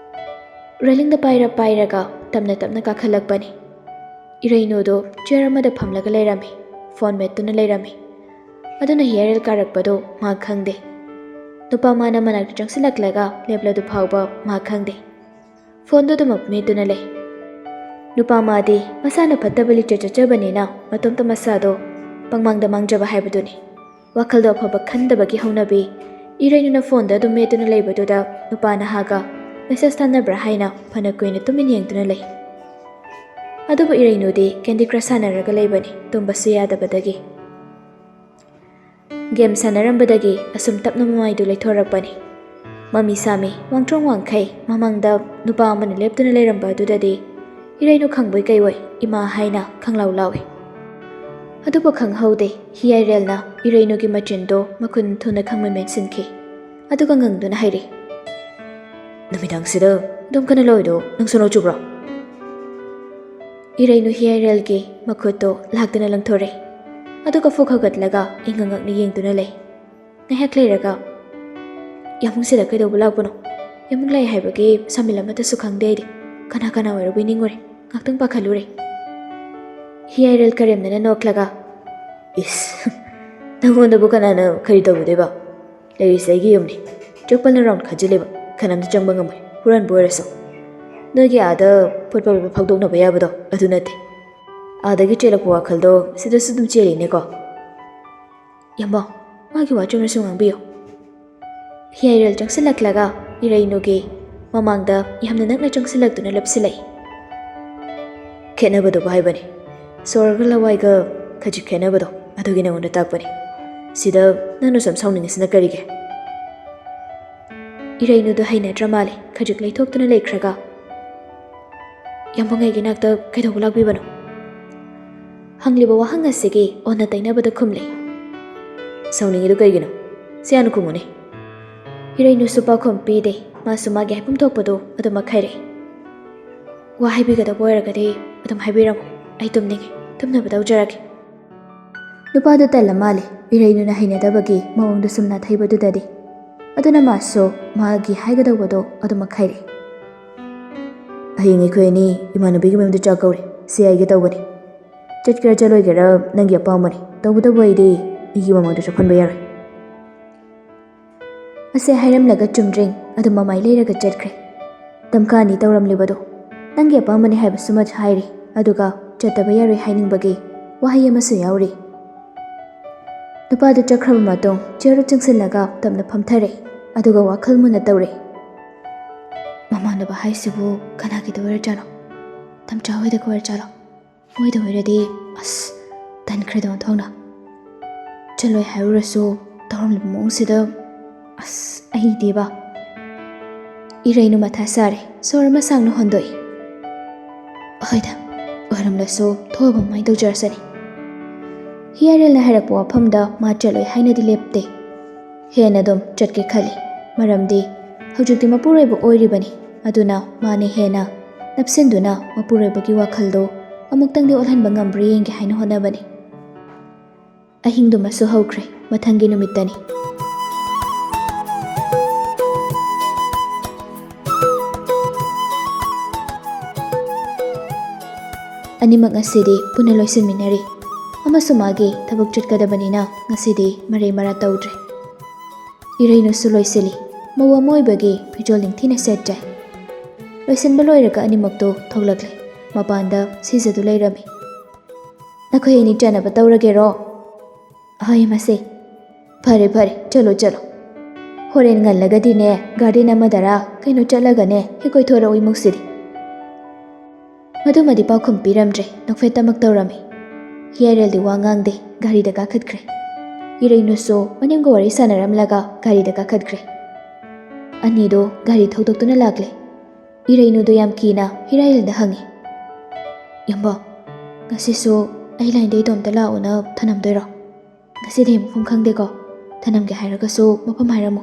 ꯔꯦꯂꯤꯡꯗ ꯄꯥꯏꯔ ꯄꯥꯏꯔꯒ ꯇꯞꯅ ꯇꯞꯅ ꯀꯥꯈꯠꯂꯛꯄꯅꯤ꯫ ꯏꯔꯩꯅꯨꯗꯣ ꯆꯤꯌꯔ ꯑꯃꯗ ꯐꯝꯂꯒ ꯂꯩꯔꯝꯃꯤ꯫ ꯐꯣꯟ ꯃꯦꯠꯇꯨꯅ ꯂꯩꯔꯝꯃꯤ꯫ ꯑꯗꯨꯅ ꯍꯤꯌꯥꯔꯦꯜ ꯀꯥꯔꯛꯄꯗꯣ ꯃꯥ ꯈꯪꯗꯦ꯫ ꯅꯨꯄꯥ ꯃꯥꯅ ꯃꯅꯥꯛꯇ ꯆꯪꯁꯤꯜꯂꯛꯂꯒ ꯂꯦꯞꯂꯗꯨ ꯐꯥꯎꯕ ꯃꯥ ꯈꯪꯗꯦ꯫ ꯐꯣꯟꯗꯨ ꯑꯗꯨꯃꯛ ꯃꯦꯠꯇꯨꯅ ꯂꯩ꯫ ꯅꯨꯄꯥ ꯃꯥꯗꯤ ꯃꯁꯥꯅ ꯐꯠꯇꯕ ꯂꯤꯆꯠ ꯆꯠꯆꯕꯅꯤꯅ ꯃꯇꯣꯝꯇ ꯃꯁꯥꯗꯣ ꯄꯪꯃꯥꯡꯗ ꯃꯥꯡꯖꯕ ꯍꯥꯏꯕꯗꯨꯅꯤ꯫ ꯋꯥꯈꯜꯗꯣ ꯑꯐꯕ ꯈꯟꯗꯕꯒꯤ ꯍꯧꯅꯕꯤ꯫ ꯏꯔꯩꯅꯨꯅ ꯐꯣꯟꯗ ꯑꯗꯨꯝ ꯃꯦꯠꯇꯨꯅ ꯂꯩꯕꯗꯨꯗ ꯅꯨꯄꯥ ꯅꯍꯥꯒ ꯃꯦꯁꯦꯖ ꯊꯥꯅꯕ꯭ꯔꯥ ꯍꯥꯏꯅ ꯐꯅ ꯀꯨꯏꯅ ꯇꯨꯃꯤꯟ ꯌꯦꯡꯗꯨꯅ ꯂꯩ꯫ ꯑꯗꯨꯕꯨ ꯏꯔꯩꯅꯨꯗꯤ ꯀꯦꯟꯗꯤ ꯀ꯭ꯔꯁ ꯁꯥꯟꯅꯔꯒ ꯂꯩꯕꯅꯤ, ꯇꯨꯝꯕꯁꯨ ꯌꯥꯗꯕꯗꯒꯤ꯫ ꯒꯦꯝ ꯁꯥꯟꯅꯔꯝꯕꯗꯒꯤ ꯑꯁꯨꯝ ꯇꯞꯅ ꯃꯃꯥꯏꯗꯨ ꯂꯩꯊꯣꯔꯛꯄꯅꯤ꯫ ꯃꯃꯤ ꯁꯥꯃꯤ, ꯋꯥꯡꯇ꯭ꯔꯣꯡ ꯋꯥꯡꯈꯩ, ꯃꯃꯥꯡꯗ ꯅꯨꯄꯥ ꯑꯃꯅ ꯂꯦꯞꯇꯨꯅ ꯂꯩꯔꯝꯕ ꯑꯗꯨꯗꯗꯤ ꯏꯔꯩꯅꯨ ꯈꯪꯕꯣꯏ ꯀꯩꯕꯣꯏ "ꯏꯃꯥ" ꯍꯥꯏꯅ ꯈꯪꯂꯥꯎ ꯂꯥꯎꯏ꯫ ꯑꯗꯨꯕꯨ ꯈꯪꯍꯧꯗꯦ, ꯍꯤꯌꯥꯏꯔꯦꯜꯅ ꯏꯔꯩꯅꯨꯒꯤ ꯃꯆꯤꯟꯗꯣ ꯃꯈꯨꯠꯅ ꯊꯨꯅ ꯈꯪꯃꯦꯟ ꯃꯦꯟꯁꯤꯟꯈꯤ꯫ ꯑꯗꯨꯒ ꯉꯪꯗꯨꯅ ꯍꯥꯏꯔꯤ, "ꯅꯨꯃꯤꯗꯥꯡꯁꯤꯗ ꯑꯗꯨꯝ ꯀꯟꯅ ꯂꯧꯔꯤꯗꯣ ꯅꯪꯁꯨ ꯅꯣꯡ ꯆꯨꯕ꯭ꯔꯣ?" ꯏꯔꯩꯅꯨ ꯍꯤꯌꯥꯏꯔꯦꯜꯒꯤ ꯃꯈꯨꯠꯇꯣ ꯂꯥꯛꯇꯨꯅ ꯂꯪꯊꯣꯔꯛꯏ꯫ ꯑꯗꯨꯒ ꯐꯨꯛ ꯍꯧꯒꯠꯂꯒ ꯏꯉꯛ ꯉꯛꯅ ꯌꯦꯡꯗꯨꯅ ꯂꯩ꯫ ꯉꯥꯏꯍꯥꯛ ꯂꯩꯔꯒ, "ꯌꯥꯝꯕꯨꯡꯁꯤꯗ ꯀꯩꯗꯧꯕ ꯂꯥꯛꯄꯅꯣ? ꯌꯥꯝꯕꯨꯡ ꯂꯥꯛꯑꯦ ꯍꯥꯏꯕꯒꯤ ꯁꯥꯃꯤꯜ ꯑꯃꯠꯇꯁꯨ ꯈꯪꯗꯦ ꯑꯩꯗꯤ꯫ ꯀꯅꯥ ꯀꯅꯥ ꯑꯣꯏꯔꯕꯣꯏ ꯅꯤꯡꯉꯨꯔꯦ꯫ ꯉꯥꯛꯇꯪ ꯄꯥꯈꯠꯂꯨꯔꯦ꯫" ꯍꯤꯌꯥꯏꯔꯦꯜ ꯀꯔꯦꯝꯅꯅ ꯅꯣꯛꯂꯒ, "ꯏꯁ, ꯅꯪꯉꯣꯟꯗꯕꯨ ꯀꯅꯥꯅ ꯀꯔꯤ ꯇꯧꯔꯨꯗꯣꯏꯕ? ꯂꯩꯔꯤꯁꯦ ꯑꯩꯒꯤ ꯌꯨꯝꯅꯤ꯫ ꯆꯣꯛꯄꯜꯅ ꯔꯥꯎꯟ ꯈꯥꯖꯤꯜꯂꯦꯕ꯫ ꯀꯅꯥꯝꯇ ꯆꯪꯕ ꯉꯝꯃꯣꯏ꯫ ꯍꯨꯔꯥꯟꯕ ꯑꯣꯏꯔꯁꯨ꯫ ꯅꯣꯏꯒꯤ ꯑꯥꯗ ꯐꯨꯠꯕꯣꯜ ꯐꯥꯎꯗꯣꯛꯅꯕ ꯌꯥꯕꯗꯣ ꯑꯗꯨ ꯅꯠꯇꯦ꯫" ꯑꯥꯗꯒꯤ ꯆꯦꯜꯂꯛꯄ ꯋꯥꯈꯜꯗꯣ ꯁꯤꯗꯁꯨ ꯑꯗꯨꯝ ꯆꯦꯜꯂꯤꯅꯦꯀꯣ꯫ ꯌꯥꯝꯕꯣ, ꯃꯥꯒꯤ ꯋꯥ ꯆꯨꯝꯅ ꯁꯨꯝ ꯉꯥꯡꯕꯤꯌꯨ꯫ ꯍꯤꯌꯥꯏꯔꯦꯜ ꯆꯪꯁꯤꯜꯂꯛꯂꯒ ꯏꯔꯩꯅꯨꯒꯤ ꯃꯃꯥꯡꯗ ꯌꯥꯝꯅ ꯅꯛꯅ ꯆꯪꯁꯤꯜꯂꯛꯇꯨꯅ ꯂꯦꯞꯁꯤꯜꯂꯛꯏ꯫ ꯈꯦꯠꯅꯕꯗꯨꯕꯨ ꯍꯥꯏꯕꯅꯤ꯫ ꯁꯣꯔꯒ ꯂꯋꯥꯏꯒ ꯈꯖꯤꯛ ꯈꯦꯠꯅꯕꯗꯣ ꯑꯗꯨꯒꯤ ꯅꯉꯣꯟꯗ ꯇꯥꯛꯄꯅꯤ꯫ ꯁꯤꯗ ꯅꯪꯅ ꯁꯨꯝ ꯁꯥꯎꯅꯤꯡꯉꯤꯁꯤꯅ ꯀꯔꯤꯒꯤ? ꯏꯔꯩꯅꯨꯗꯣ ꯍꯩꯅꯗ꯭ꯔ ꯃꯥꯜꯂꯦ, ꯈꯖꯤꯛ ꯂꯩꯊꯣꯛꯇꯨꯅ ꯂꯩꯈ꯭ꯔꯒ꯫ ꯌꯥꯝꯕꯨꯡꯉꯩꯒꯤ ꯅꯥꯛꯇ ꯀꯩꯗꯧꯕ ꯂꯥꯛꯄꯤꯕꯅꯣ? ꯍꯪꯂꯤꯕ ꯋꯥꯍꯪ ꯑꯁꯤꯒꯤ ꯑꯣꯟꯅ ꯇꯩꯅꯕꯗ ꯈꯨꯝꯂꯦ꯫ ꯁꯥꯎꯅꯤꯡꯉꯤꯗꯨ ꯀꯩꯒꯤꯅꯣ? ꯁꯤ ꯍꯥꯟꯅ ꯈꯨꯝꯃꯨꯅꯦ꯫ ꯏꯔꯩꯅꯨꯁꯨ ꯄꯥꯎꯈꯨꯝ ꯄꯤꯗꯦ꯫ ꯃꯥꯁꯨ ꯃꯥꯒꯤ ꯍꯥꯏꯐꯝ ꯊꯣꯛꯄꯗꯨ ꯑꯗꯨꯃꯛ ꯍꯥꯏꯔꯛꯏ꯫ ꯋꯥ ꯍꯥꯏꯕꯤꯒꯗꯕ ꯑꯣꯏꯔꯒꯗꯤ ꯑꯗꯨꯝ ꯍꯥꯏꯕꯤꯔꯝꯃꯨ꯫ ꯑꯩ ꯇꯨꯝꯅꯤꯡꯉꯤ꯫ ꯇꯨꯝꯅꯕ ꯇꯧꯖꯔꯒꯦ꯫ ꯅꯨꯄꯥꯗꯨ ꯇꯜꯂ ꯃꯥꯜꯂꯦ꯫ ꯏꯔꯩꯅꯨꯅ ꯍꯩꯅꯗꯕꯒꯤ ꯃꯑꯣꯡꯗ ꯁꯨꯝ ꯅꯥꯊꯩꯕꯗꯨꯗꯗꯤ꯫ ꯑꯗꯨꯅ ꯃꯥꯁꯨ ꯃꯥꯒꯤ ꯍꯥꯏꯒꯗꯧꯕꯗꯣ ꯑꯗꯨꯃꯛ ꯍꯥꯏꯔꯛꯏ꯫ "ꯍꯌꯦꯡ ꯑꯩꯈꯣꯏ ꯑꯅꯤ ꯏꯃꯥꯟꯅꯕꯤꯒꯤ ꯃꯌꯨꯝꯗ ꯆꯥꯛ ꯀꯧꯔꯦ꯫ ꯁꯤ ꯍꯥꯏꯒꯦ ꯇꯧꯕꯅꯤ꯫ ꯆꯠꯀꯦꯔꯥ ꯆꯠꯂꯣꯏꯒꯦꯔꯥ ꯅꯪꯒꯤ ꯑꯄꯥꯝꯕꯅꯤ꯫ ꯇꯧꯕꯇꯕꯨ ꯑꯩꯗꯤ ꯃꯤꯒꯤ ꯃꯃꯥꯡꯗ ꯆꯠꯍꯟꯕ ꯌꯥꯔꯣꯏ꯫" ꯑꯁꯦ ꯍꯥꯏꯔꯝꯂꯒ ꯆꯨꯝꯗ꯭ꯔꯤꯡ ꯑꯗꯨꯝ ꯃꯃꯥꯏ ꯂꯩꯔꯒ ꯆꯠꯈ꯭ꯔꯦ꯫ ꯇꯝꯀꯥ ꯑꯅꯤ ꯇꯧꯔꯝꯂꯤꯕꯗꯨ ꯅꯪꯒꯤ ꯑꯄꯥꯝꯕꯅꯤ ꯍꯥꯏꯕꯁꯨꯃ ꯍꯥꯏꯔꯤ, ꯑꯗꯨꯒ ꯆꯠꯇꯕ ꯌꯥꯔꯣꯏ ꯍꯥꯏꯅꯤꯡꯕꯒꯤ ꯋꯥꯍꯩ ꯑꯃꯁꯨ ꯌꯥꯎꯔꯤ꯫ ꯅꯨꯄꯥꯗꯨ ꯆꯠꯈ꯭ꯔꯕ ꯃꯇꯨꯡ ꯆꯤꯌꯔꯗꯨ ꯆꯪꯁꯤꯜꯂꯒ ꯇꯞꯅ ꯐꯝꯊꯔꯦ, ꯑꯗꯨꯒ ꯋꯥꯈꯜ ꯃꯨꯟꯅ ꯇꯧꯔꯦ꯫ ꯃꯃꯥꯟꯅꯕ ꯍꯥꯏꯁꯤꯕꯨ ꯀꯅꯥꯒꯤꯗ ꯑꯣꯏꯔꯖꯥꯠꯅꯣ? ꯇꯝꯆꯥ ꯍꯣꯏꯗꯒ ꯑꯣꯏꯔꯖꯥꯠꯂꯣ? ꯃꯣꯏꯗ ꯑꯣꯏꯔꯗꯤ ꯑꯁ ꯇꯟꯈ꯭ꯔꯦꯗ ꯑꯣꯟꯊꯣꯛꯅ꯫ ꯆꯠꯂꯣꯏ ꯍꯥꯏꯔꯨꯔꯁꯨ ꯇꯧꯔꯝꯂꯤꯕ ꯃꯑꯣꯡꯁꯤꯗ ꯑꯁ ꯑꯩꯗꯤꯕ꯫ ꯏꯔꯩꯅꯨ ꯃꯊꯥ ꯁꯥꯔꯦ, ꯁꯣꯔ ꯑꯃ ꯁꯥꯡꯅ ꯍꯣꯟꯗꯣꯛꯏ꯫ ꯍꯣꯏꯗ, ꯑꯣꯏꯔꯝꯂꯁꯨ ꯊꯣꯛꯑꯕ ꯃꯥꯏ ꯇꯧꯖꯔꯁꯅꯤ꯫ ꯍꯤꯌꯥꯔꯦꯜꯅ ꯍꯥꯏꯔꯛꯄ ꯋꯥꯐꯝꯗ ꯃꯥ ꯆꯠꯂꯣꯏ ꯍꯥꯏꯅꯗꯤ ꯂꯦꯞꯇꯦ꯫ ꯍꯦꯟꯅ ꯑꯗꯨꯝ ꯆꯠꯀꯦ ꯈꯜꯂꯤ, ꯃꯔꯝꯗꯤ ꯍꯧꯖꯤꯛꯇꯤ ꯃꯄꯨꯔꯣꯏꯕ ꯑꯣꯏꯔꯤꯕꯅꯤ꯫ ꯑꯗꯨꯅ ꯃꯥꯅ ꯍꯦꯟꯅ ꯅꯞꯁꯤꯟꯗꯨꯅ ꯃꯄꯨꯔꯣꯏꯕꯒꯤ ꯋꯥꯈꯜꯗꯣ ꯑꯃꯨꯛꯇꯪꯗꯤ ꯑꯣꯜꯍꯟꯕ ꯉꯝꯕ꯭ꯔꯥ ꯌꯦꯡꯒꯦ ꯍꯥꯏꯅ ꯍꯣꯠꯅꯕꯅꯤ꯫ ꯑꯍꯤꯡꯗꯨꯃꯁꯨ ꯍꯧꯈ꯭ꯔꯦ꯫ ꯃꯊꯪꯒꯤ ꯅꯨꯃꯤꯠꯇꯅꯤ꯫ ꯑꯅꯤꯃꯛ ꯉꯁꯤꯗꯤ ꯄꯨꯟꯅ ꯂꯣꯏꯁꯤꯟꯃꯤꯟꯅꯔꯤ꯫ ꯑꯃꯁꯨ ꯃꯥꯒꯤ ꯊꯕꯛ ꯆꯠꯀꯗꯕꯅꯤꯅ ꯉꯁꯤꯗꯤ ꯃꯔꯩ ꯃꯔꯥ ꯇꯧꯗ꯭ꯔꯦ꯫ ꯏꯔꯩꯅꯨꯁꯨ ꯂꯣꯏꯁꯤꯜꯂꯤ꯫ ꯃꯧ ꯑꯃ ꯑꯣꯏꯕꯒꯤ ꯐꯤꯖꯣꯜ ꯅꯤꯡꯊꯤꯅ ꯁꯦꯠꯆꯩ꯫ ꯂꯣꯏꯁꯤꯟꯕ ꯂꯣꯏꯔꯒ ꯑꯅꯤꯃꯛꯇꯨ ꯊꯣꯛꯂꯛꯂꯦ꯫ ꯃꯄꯥꯟꯗ ꯁꯤꯖꯗꯨ ꯂꯩꯔꯝꯃꯤ꯫ ꯅꯈꯣꯏ ꯑꯅꯤ ꯆꯥꯅꯕ ꯇꯧꯔꯒꯦꯔꯣ? ꯍꯣꯏ, ꯃꯁꯦ꯫ ꯐꯔꯦ, ꯐꯔꯦ, ꯆꯠꯂꯣ, ꯆꯠꯂꯣ꯫ ꯍꯣꯔꯦꯟ ꯉꯜꯂꯒꯗꯤꯅꯦ, ꯒꯥꯔꯗꯦꯟ ꯑꯃꯗꯔꯥ ꯀꯩꯅꯣ ꯆꯠꯂꯒꯅꯦ, ꯍꯦꯛ ꯀꯣꯏꯊꯣꯔꯛꯎ ꯏꯃꯨꯡꯁꯤꯗꯤ꯫ ꯃꯗꯨꯃꯗꯤ ꯄꯥꯎꯈꯨꯝ ꯄꯤꯔꯝꯗ꯭ꯔꯦ, ꯅꯣꯛꯐꯦꯠꯇꯃꯛ ꯇꯧꯔꯝꯃꯤ꯫ ꯍꯤꯌꯥꯏꯔꯦꯜꯗꯤ ꯋꯥ ꯉꯥꯡꯗꯦ, ꯒꯥꯔꯤꯗ ꯀꯥꯈꯠꯈ꯭ꯔꯦ꯫ ꯏꯔꯩꯅꯨꯁꯨ ꯃꯅꯦꯝꯒ ꯋꯥꯔꯤ ꯁꯥꯟꯅꯔꯝꯂꯒ ꯒꯥꯔꯤꯗ ꯀꯥꯈꯠꯈ꯭ꯔꯦ꯫ ꯑꯅꯤꯗꯣ ꯒꯥꯔꯤ ꯊꯧꯗꯣꯛꯇꯨꯅ ꯂꯥꯛꯂꯦ꯫ ꯏꯔꯩꯅꯨꯗꯣ ꯌꯥꯝ ꯀꯤꯅ ꯍꯤꯌꯥꯏꯔꯦꯜꯗ ꯍꯪꯉꯤ, "ꯌꯥꯝꯕ, ꯉꯁꯤꯁꯨ ꯑꯩ ꯂꯥꯏꯟꯗ ꯏꯇꯣꯝꯇ ꯂꯥꯛꯑꯣꯅ ꯊꯅꯝꯗꯣꯏꯔꯣ? ꯉꯁꯤꯗꯤ ꯑꯩ ꯃꯐꯝ ꯈꯪꯗꯦꯀꯣ, ꯊꯅꯝꯒꯦ ꯍꯥꯏꯔꯒꯁꯨ ꯃꯐꯝ ꯍꯥꯏꯔꯝꯃꯨ꯫"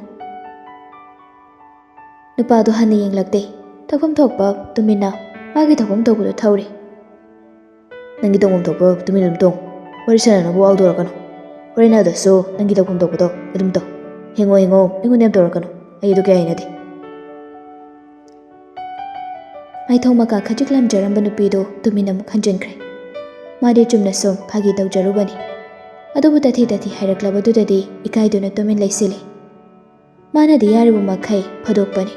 ꯅꯨꯄꯥꯗꯣ ꯍꯟꯅ ꯌꯦꯡꯂꯛꯇꯦ꯫ ꯊꯣꯛꯐꯝ ꯊꯣꯛꯄ ꯇꯨꯃꯤꯟꯅ ꯃꯥꯒꯤ ꯊꯣꯛꯐꯝ ꯊꯣꯛꯄꯗꯣ ꯊꯧꯔꯤ꯫ "ꯅꯪꯒꯤ ꯇꯧꯐꯝ ꯊꯣꯛꯄ ꯇꯨꯃꯤꯟ ꯑꯗꯨꯝ ꯇꯣꯡ꯫ ꯋꯥꯔꯤ ꯁꯥꯟꯅꯅꯕ ꯋꯥꯎꯗꯧꯔꯛꯀꯅꯨ꯫ ꯍꯣꯔꯦꯟ ꯑꯗꯁꯨ ꯅꯪꯒꯤ ꯇꯧꯐꯝ ꯊꯣꯛꯄꯗꯣ ꯑꯗꯨꯝ ꯇꯧ꯫ ꯍꯦꯡꯉꯣ ꯍꯦꯡꯉꯣ, ꯑꯩꯉꯣꯟꯗ ꯌꯥꯝ ꯇꯧꯔꯛꯀꯅꯨ꯫ ꯑꯩ ꯑꯗꯨ ꯀꯌꯥ ꯍꯩꯅꯗꯦ꯫" ꯃꯥꯏꯊꯣꯡ ꯃꯀꯥ ꯈꯖꯤꯛ ꯂꯝꯖꯔꯝꯕ ꯅꯨꯄꯤꯗꯣ ꯇꯨꯃꯤꯟ ꯑꯃꯨꯛ ꯍꯟꯖꯤꯟꯈ꯭ꯔꯦ꯫ ꯃꯥꯗꯤ ꯆꯨꯝꯅ ꯁꯨꯝ ꯐꯥꯒꯤ ꯇꯧꯖꯔꯨꯕꯅꯤ꯫ ꯑꯗꯨꯕꯨ ꯇꯥꯊꯤ ꯇꯥꯊꯤ ꯍꯥꯏꯔꯛꯂꯕꯗꯨꯗꯗꯤ ꯏꯀꯥꯏꯗꯨꯅ ꯇꯨꯃꯤꯟ ꯂꯩꯁꯤꯜꯂꯤ꯫ ꯃꯥꯅꯗꯤ ꯌꯥꯔꯤꯕ ꯃꯈꯩ ꯐꯥꯗꯣꯛꯄꯅꯤ꯫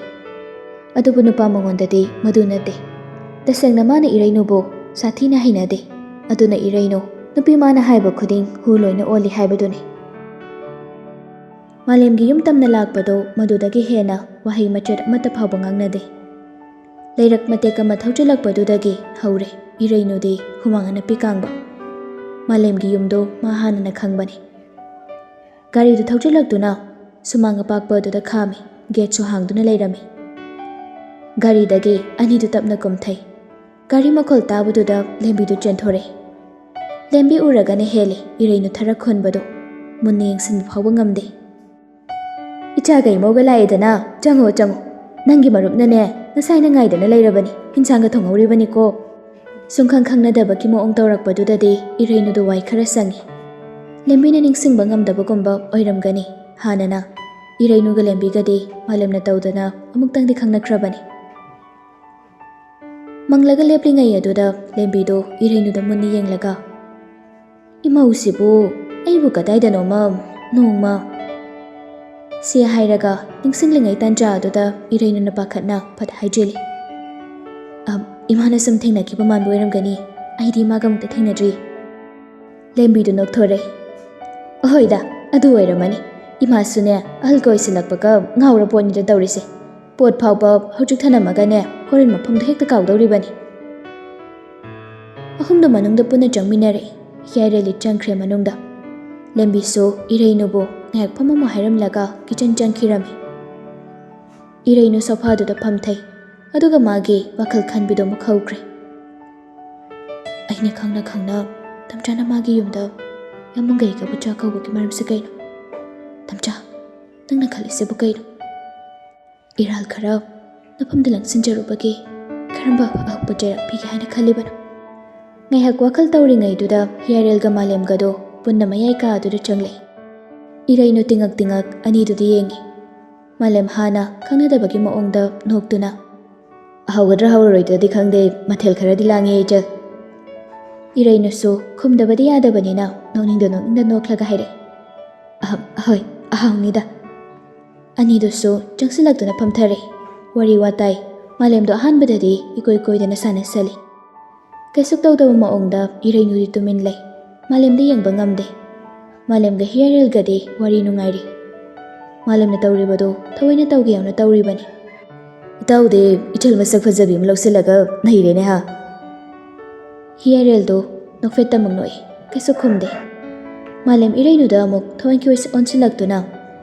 ꯑꯗꯨꯕꯨ ꯅꯨꯄꯥ ꯃꯉꯣꯟꯗꯗꯤ ꯃꯗꯨ ꯅꯠꯇꯦ꯫ ꯇꯁꯦꯡꯅ ꯃꯥꯅ ꯏꯔꯩꯅꯨꯕꯨ ꯁꯥꯊꯤꯅ ꯍꯩꯅꯗꯦ꯫ ꯑꯗꯨꯅ ꯏꯔꯩꯅꯨ, ꯅꯨꯄꯤ ꯃꯥꯅ ꯍꯥꯏꯕ ꯈꯨꯗꯤꯡ ꯍꯨ ꯂꯣꯏꯅ ꯑꯣꯜꯂꯤ ꯍꯥꯏꯕꯗꯨꯅꯤ꯫ ꯃꯥꯂꯦꯝꯒꯤ ꯌꯨꯝ ꯇꯝꯅ ꯂꯥꯛꯄꯗꯨ ꯃꯗꯨꯗꯒꯤ ꯍꯦꯟꯅ ꯋꯥꯍꯩ ꯃꯆꯦꯠ ꯑꯃꯠꯇ ꯐꯥꯎꯕ ꯉꯥꯡꯅꯗꯦ꯫ ꯂꯩꯔꯛ ꯃꯇꯦꯛ ꯑꯃ ꯊꯧꯖꯤꯜꯂꯛꯄꯗꯨꯗꯒꯤ ꯍꯧꯔꯦ ꯏꯔꯩꯅꯨꯗꯤ ꯍꯨꯃꯥꯡ ꯑꯅꯞꯄꯤ ꯀꯥꯡꯕ꯫ ꯃꯥꯂꯦꯝꯒꯤ ꯌꯨꯝꯗꯨ ꯃꯥ ꯍꯥꯟꯅꯅ ꯈꯪꯕꯅꯤ꯫ ꯒꯥꯔꯤꯗꯨ ꯊꯧꯖꯤꯜꯂꯛꯇꯨꯅ ꯁꯨꯃꯥꯡ ꯑꯄꯥꯛꯄ ꯑꯗꯨꯗ ꯈꯥꯝꯃꯤ꯫ ꯒꯦꯠꯁꯨ ꯍꯥꯡꯗꯨꯅ ꯂꯩꯔꯝꯃꯤ꯫ ꯒꯥꯔꯤꯗꯒꯤ ꯑꯅꯤꯗꯨ ꯇꯞꯅ ꯀꯨꯝꯊꯩ꯫ ꯒꯥꯔꯤ ꯃꯈꯣꯜ ꯇꯥꯕꯗꯨꯗ ꯂꯦꯝꯕꯤꯗꯨ ꯆꯦꯟꯊꯣꯔꯛꯏ꯫ ꯂꯦꯝꯕꯤ ꯎꯔꯒꯅ ꯍꯦꯜꯂꯤ ꯏꯔꯩꯅꯨ ꯊꯔꯛ ꯍꯣꯟꯕꯗꯨ꯫ ꯃꯨꯟꯅ ꯌꯦꯡꯁꯤꯟꯕ ꯐꯥꯎꯕ ꯉꯝꯗꯦ꯫ "ꯏꯆꯥꯒ ꯏꯃꯧꯒ ꯂꯥꯛꯑꯦꯗꯅ, ꯆꯪꯉꯣ, ꯆꯪꯉꯣ꯫ ꯅꯪꯒꯤ ꯃꯔꯨꯞꯅꯅꯦ, ꯉꯁꯥꯏꯅ ꯉꯥꯏꯗꯅ ꯂꯩꯔꯕꯅꯤ, ꯍꯤꯟꯖꯥꯡꯒ ꯊꯣꯡꯍꯧꯔꯤꯕꯅꯤꯀꯣ꯫" ꯁꯨꯡꯈꯪ ꯈꯪꯅꯗꯕꯒꯤ ꯃꯑꯣꯡ ꯇꯧꯔꯛꯄꯗꯨꯗꯗꯤ ꯏꯔꯩꯅꯨꯗꯨ ꯋꯥꯏ ꯈꯔ ꯁꯪꯉꯤ꯫ ꯂꯦꯝꯕꯤꯅ ꯅꯤꯡꯁꯤꯡꯕ ꯉꯝꯗꯕꯒꯨꯝꯕ ꯑꯣꯏꯔꯝꯒꯅꯤ꯫ ꯍꯥꯟꯅꯅ ꯏꯔꯩꯅꯨꯒ ꯂꯦꯝꯕꯤꯒꯗꯤ ꯃꯥꯂꯦꯝꯅ ꯇꯧꯗꯅ ꯑꯃꯨꯛꯇꯪꯗꯤ ꯈꯪꯅꯈ꯭ꯔꯕꯅꯤ꯫ ꯃꯪꯂꯒ ꯂꯦꯞꯂꯤꯉꯩ ꯑꯗꯨꯗ ꯂꯦꯝꯕꯤꯗꯨ ꯏꯔꯩꯅꯨꯗ ꯃꯨꯟꯅ ꯌꯦꯡꯂꯒ, "ꯏꯃꯧꯁꯤꯕꯨ ꯑꯩꯕꯨ ꯀꯗꯥꯏꯗꯅꯣꯃ ꯅꯣꯡꯃ" ꯁꯤ ꯍꯥꯏꯔꯒ ꯅꯤꯡꯁꯤꯡꯂꯤꯉꯩ ꯇꯥꯟꯖꯥ ꯑꯗꯨꯗ ꯏꯔꯩꯅꯨꯅ ꯄꯥꯈꯠꯅ ꯐꯠ ꯍꯥꯏꯖꯤꯜꯂꯤ, "ꯑ, ꯏꯃꯥꯅ ꯁꯨꯝ ꯊꯦꯡꯅꯈꯤꯕ ꯃꯥꯟꯕ ꯑꯣꯏꯔꯝꯒꯅꯤ꯫ ꯑꯩꯗꯤ ꯏꯃꯥꯒ ꯑꯃꯨꯛꯇ ꯊꯦꯡꯅꯗ꯭ꯔꯤ꯫" ꯂꯦꯝꯕꯤꯗꯨ ꯅꯣꯛꯊꯣꯔꯛꯏ꯫ ꯑꯍꯣꯏꯗ, ꯑꯗꯨ ꯑꯣꯏꯔꯝꯃꯅꯤ꯫ ꯏꯃꯥꯁꯨꯅꯦ ꯑꯍꯜꯒ ꯑꯣꯏꯁꯤꯜꯂꯛꯄꯒ ꯉꯥꯎꯔ ꯄꯣꯠꯅꯤꯗ ꯇꯧꯔꯤꯁꯦ꯫ ꯄꯣꯠ ꯐꯥꯎꯕ ꯍꯧꯖꯤꯛ ꯊꯅꯝꯃꯒꯅꯦ ꯍꯣꯔꯦꯟ ꯃꯐꯝꯗꯣ ꯍꯦꯛꯇ ꯀꯥꯎꯗꯧꯔꯤꯕꯅꯤ꯫ ꯑꯍꯨꯝꯗꯨ ꯃꯅꯨꯡꯗ ꯄꯨꯟꯅ ꯆꯪꯃꯤꯟꯅꯔꯛꯏ꯫ ꯌꯥꯏꯔꯦꯜꯂꯤ ꯆꯪꯈ꯭ꯔꯦ ꯃꯅꯨꯡꯗ꯫ ꯂꯦꯝꯕꯤꯁꯨ ꯏꯔꯩꯅꯨꯕꯨ ꯉꯥꯏꯍꯥꯛ ꯐꯝꯃꯝꯃꯣ ꯍꯥꯏꯔꯝꯂꯒ ꯀꯤꯆꯟ ꯆꯪꯈꯤꯔꯝꯃꯤ꯫ ꯏꯔꯩꯅꯨ ꯁꯣꯐꯥꯗꯨꯗ ꯐꯝꯊꯩ꯫ ꯑꯗꯨꯒ ꯃꯥꯒꯤ ꯋꯥꯈꯜ ꯈꯟꯕꯤꯗꯣ ꯑꯃꯨꯛ ꯍꯧꯈ꯭ꯔꯦ꯫ ꯑꯩꯅ ꯈꯪꯅ ꯈꯪꯅ ꯇꯝꯆꯥꯅ ꯃꯥꯒꯤ ꯌꯨꯝꯗ ꯌꯥꯝꯕꯨꯡꯒꯩꯒꯕꯨ ꯆꯥꯛ ꯀꯧꯕꯒꯤ ꯃꯔꯝꯁꯦ ꯀꯩꯅꯣ? ꯇꯝꯆꯥ, ꯅꯪꯅ ꯈꯜꯂꯤꯁꯤꯕꯨ ꯀꯩꯅꯣ? ꯏꯔꯥꯜ ꯈꯔ ꯅꯐꯝꯗ ꯂꯪꯁꯤꯟꯖꯔꯨꯕꯒꯤ ꯀꯔꯝꯕ ꯑꯍꯛꯄ ꯆꯩꯔꯥꯛ ꯄꯤꯒꯦ ꯍꯥꯏꯅ ꯈꯜꯂꯤꯕꯅꯣ? ꯉꯥꯏꯍꯥꯛ ꯋꯥꯈꯜ ꯇꯧꯔꯤꯉꯩꯗꯨꯗ ꯍꯤꯌꯥꯔꯦꯜꯒ ꯃꯥꯂꯦꯝꯒꯗꯣ ꯄꯨꯟꯅ ꯃꯌꯥꯏ ꯀꯥ ꯑꯗꯨꯗ ꯆꯪꯂꯛꯏ꯫ ꯏꯔꯩꯅꯨ ꯇꯤꯉꯛ ꯇꯤꯉꯛ ꯑꯅꯤꯗꯨꯗ ꯌꯦꯡꯉꯤ꯫ ꯃꯥꯂꯦꯝ ꯍꯥꯟꯅ ꯈꯪꯅꯗꯕꯒꯤ ꯃꯑꯣꯡꯗ ꯅꯣꯛꯇꯨꯅ, "ꯑꯍꯥꯎꯒꯗ꯭ꯔꯥ ꯍꯥꯎꯔꯔꯣꯏꯗ꯭ꯔꯗꯤ ꯈꯪꯗꯦ, ꯃꯊꯦꯜ ꯈꯔꯗꯤ ꯂꯥꯡꯉꯦ ꯏꯆꯜ꯫" ꯏꯔꯩꯅꯨꯁꯨ ꯈꯨꯝꯗꯕꯗꯤ ꯌꯥꯗꯕꯅꯤꯅ ꯅꯣꯛꯅꯤꯡꯗ ꯅꯣꯛꯅꯤꯡꯗ ꯅꯣꯛꯂꯒ ꯍꯥꯏꯔꯛꯏ, "ꯑꯍꯝ, ꯑꯍꯣꯏ, ꯑꯍꯥꯎꯅꯤꯗ꯫" ꯑꯅꯤꯗꯨꯁꯨ ꯆꯪꯁꯤꯜꯂꯛꯇꯨꯅ ꯐꯝꯊꯔꯦ꯫ ꯋꯥꯔꯤ ꯋꯥꯇꯥꯏ꯫ ꯃꯥꯂꯦꯝꯗꯣ ꯑꯍꯥꯟꯕꯗꯗꯤ ꯏꯀꯣꯏ ꯀꯣꯏꯗꯅ ꯁꯥꯟꯅꯁꯜꯂꯤ꯫ ꯀꯩꯁꯨ ꯇꯧꯗꯕ ꯃꯑꯣꯡꯗ ꯏꯔꯩꯅꯨꯗꯤ ꯇꯨꯃꯤꯟ ꯂꯩ꯫ ꯃꯥꯂꯦꯝꯗ ꯌꯦꯡꯕ ꯉꯝꯗꯦ꯫ ꯃꯥꯂꯦꯝꯒ ꯍꯤꯌꯥꯔꯦꯜꯒꯗꯤ ꯋꯥꯔꯤ ꯅꯨꯡꯉꯥꯏꯔꯤ꯫ ꯃꯥꯂꯦꯝꯅ ꯇꯧꯔꯤꯕꯗꯣ ꯊꯑꯣꯏꯅ ꯇꯧꯒꯦ ꯌꯥꯎꯅ ꯇꯧꯔꯤꯕꯅꯤ꯫ "ꯏꯇꯥꯎꯗꯤ ꯏꯆꯜ ꯃꯁꯛ ꯐꯖꯕꯤ ꯑꯃ ꯂꯧꯁꯤꯜꯂꯒ ꯅꯩꯔꯦꯅꯦ ꯍꯥ?" ꯍꯤꯌꯥꯔꯦꯜꯗꯣ ꯅꯣꯛꯐꯦꯠꯇꯃꯛ ꯅꯣꯛꯏ꯫ ꯀꯩꯁꯨ ꯈꯨꯝꯗꯦ꯫ ꯃꯥꯂꯦꯝ ꯏꯔꯩꯅꯨꯗ ꯑꯃꯨꯛ ꯊꯋꯥꯏꯒꯤ ꯑꯣꯏꯁ-, ꯑꯣꯟꯁꯤꯜꯂꯛꯇꯨꯅ,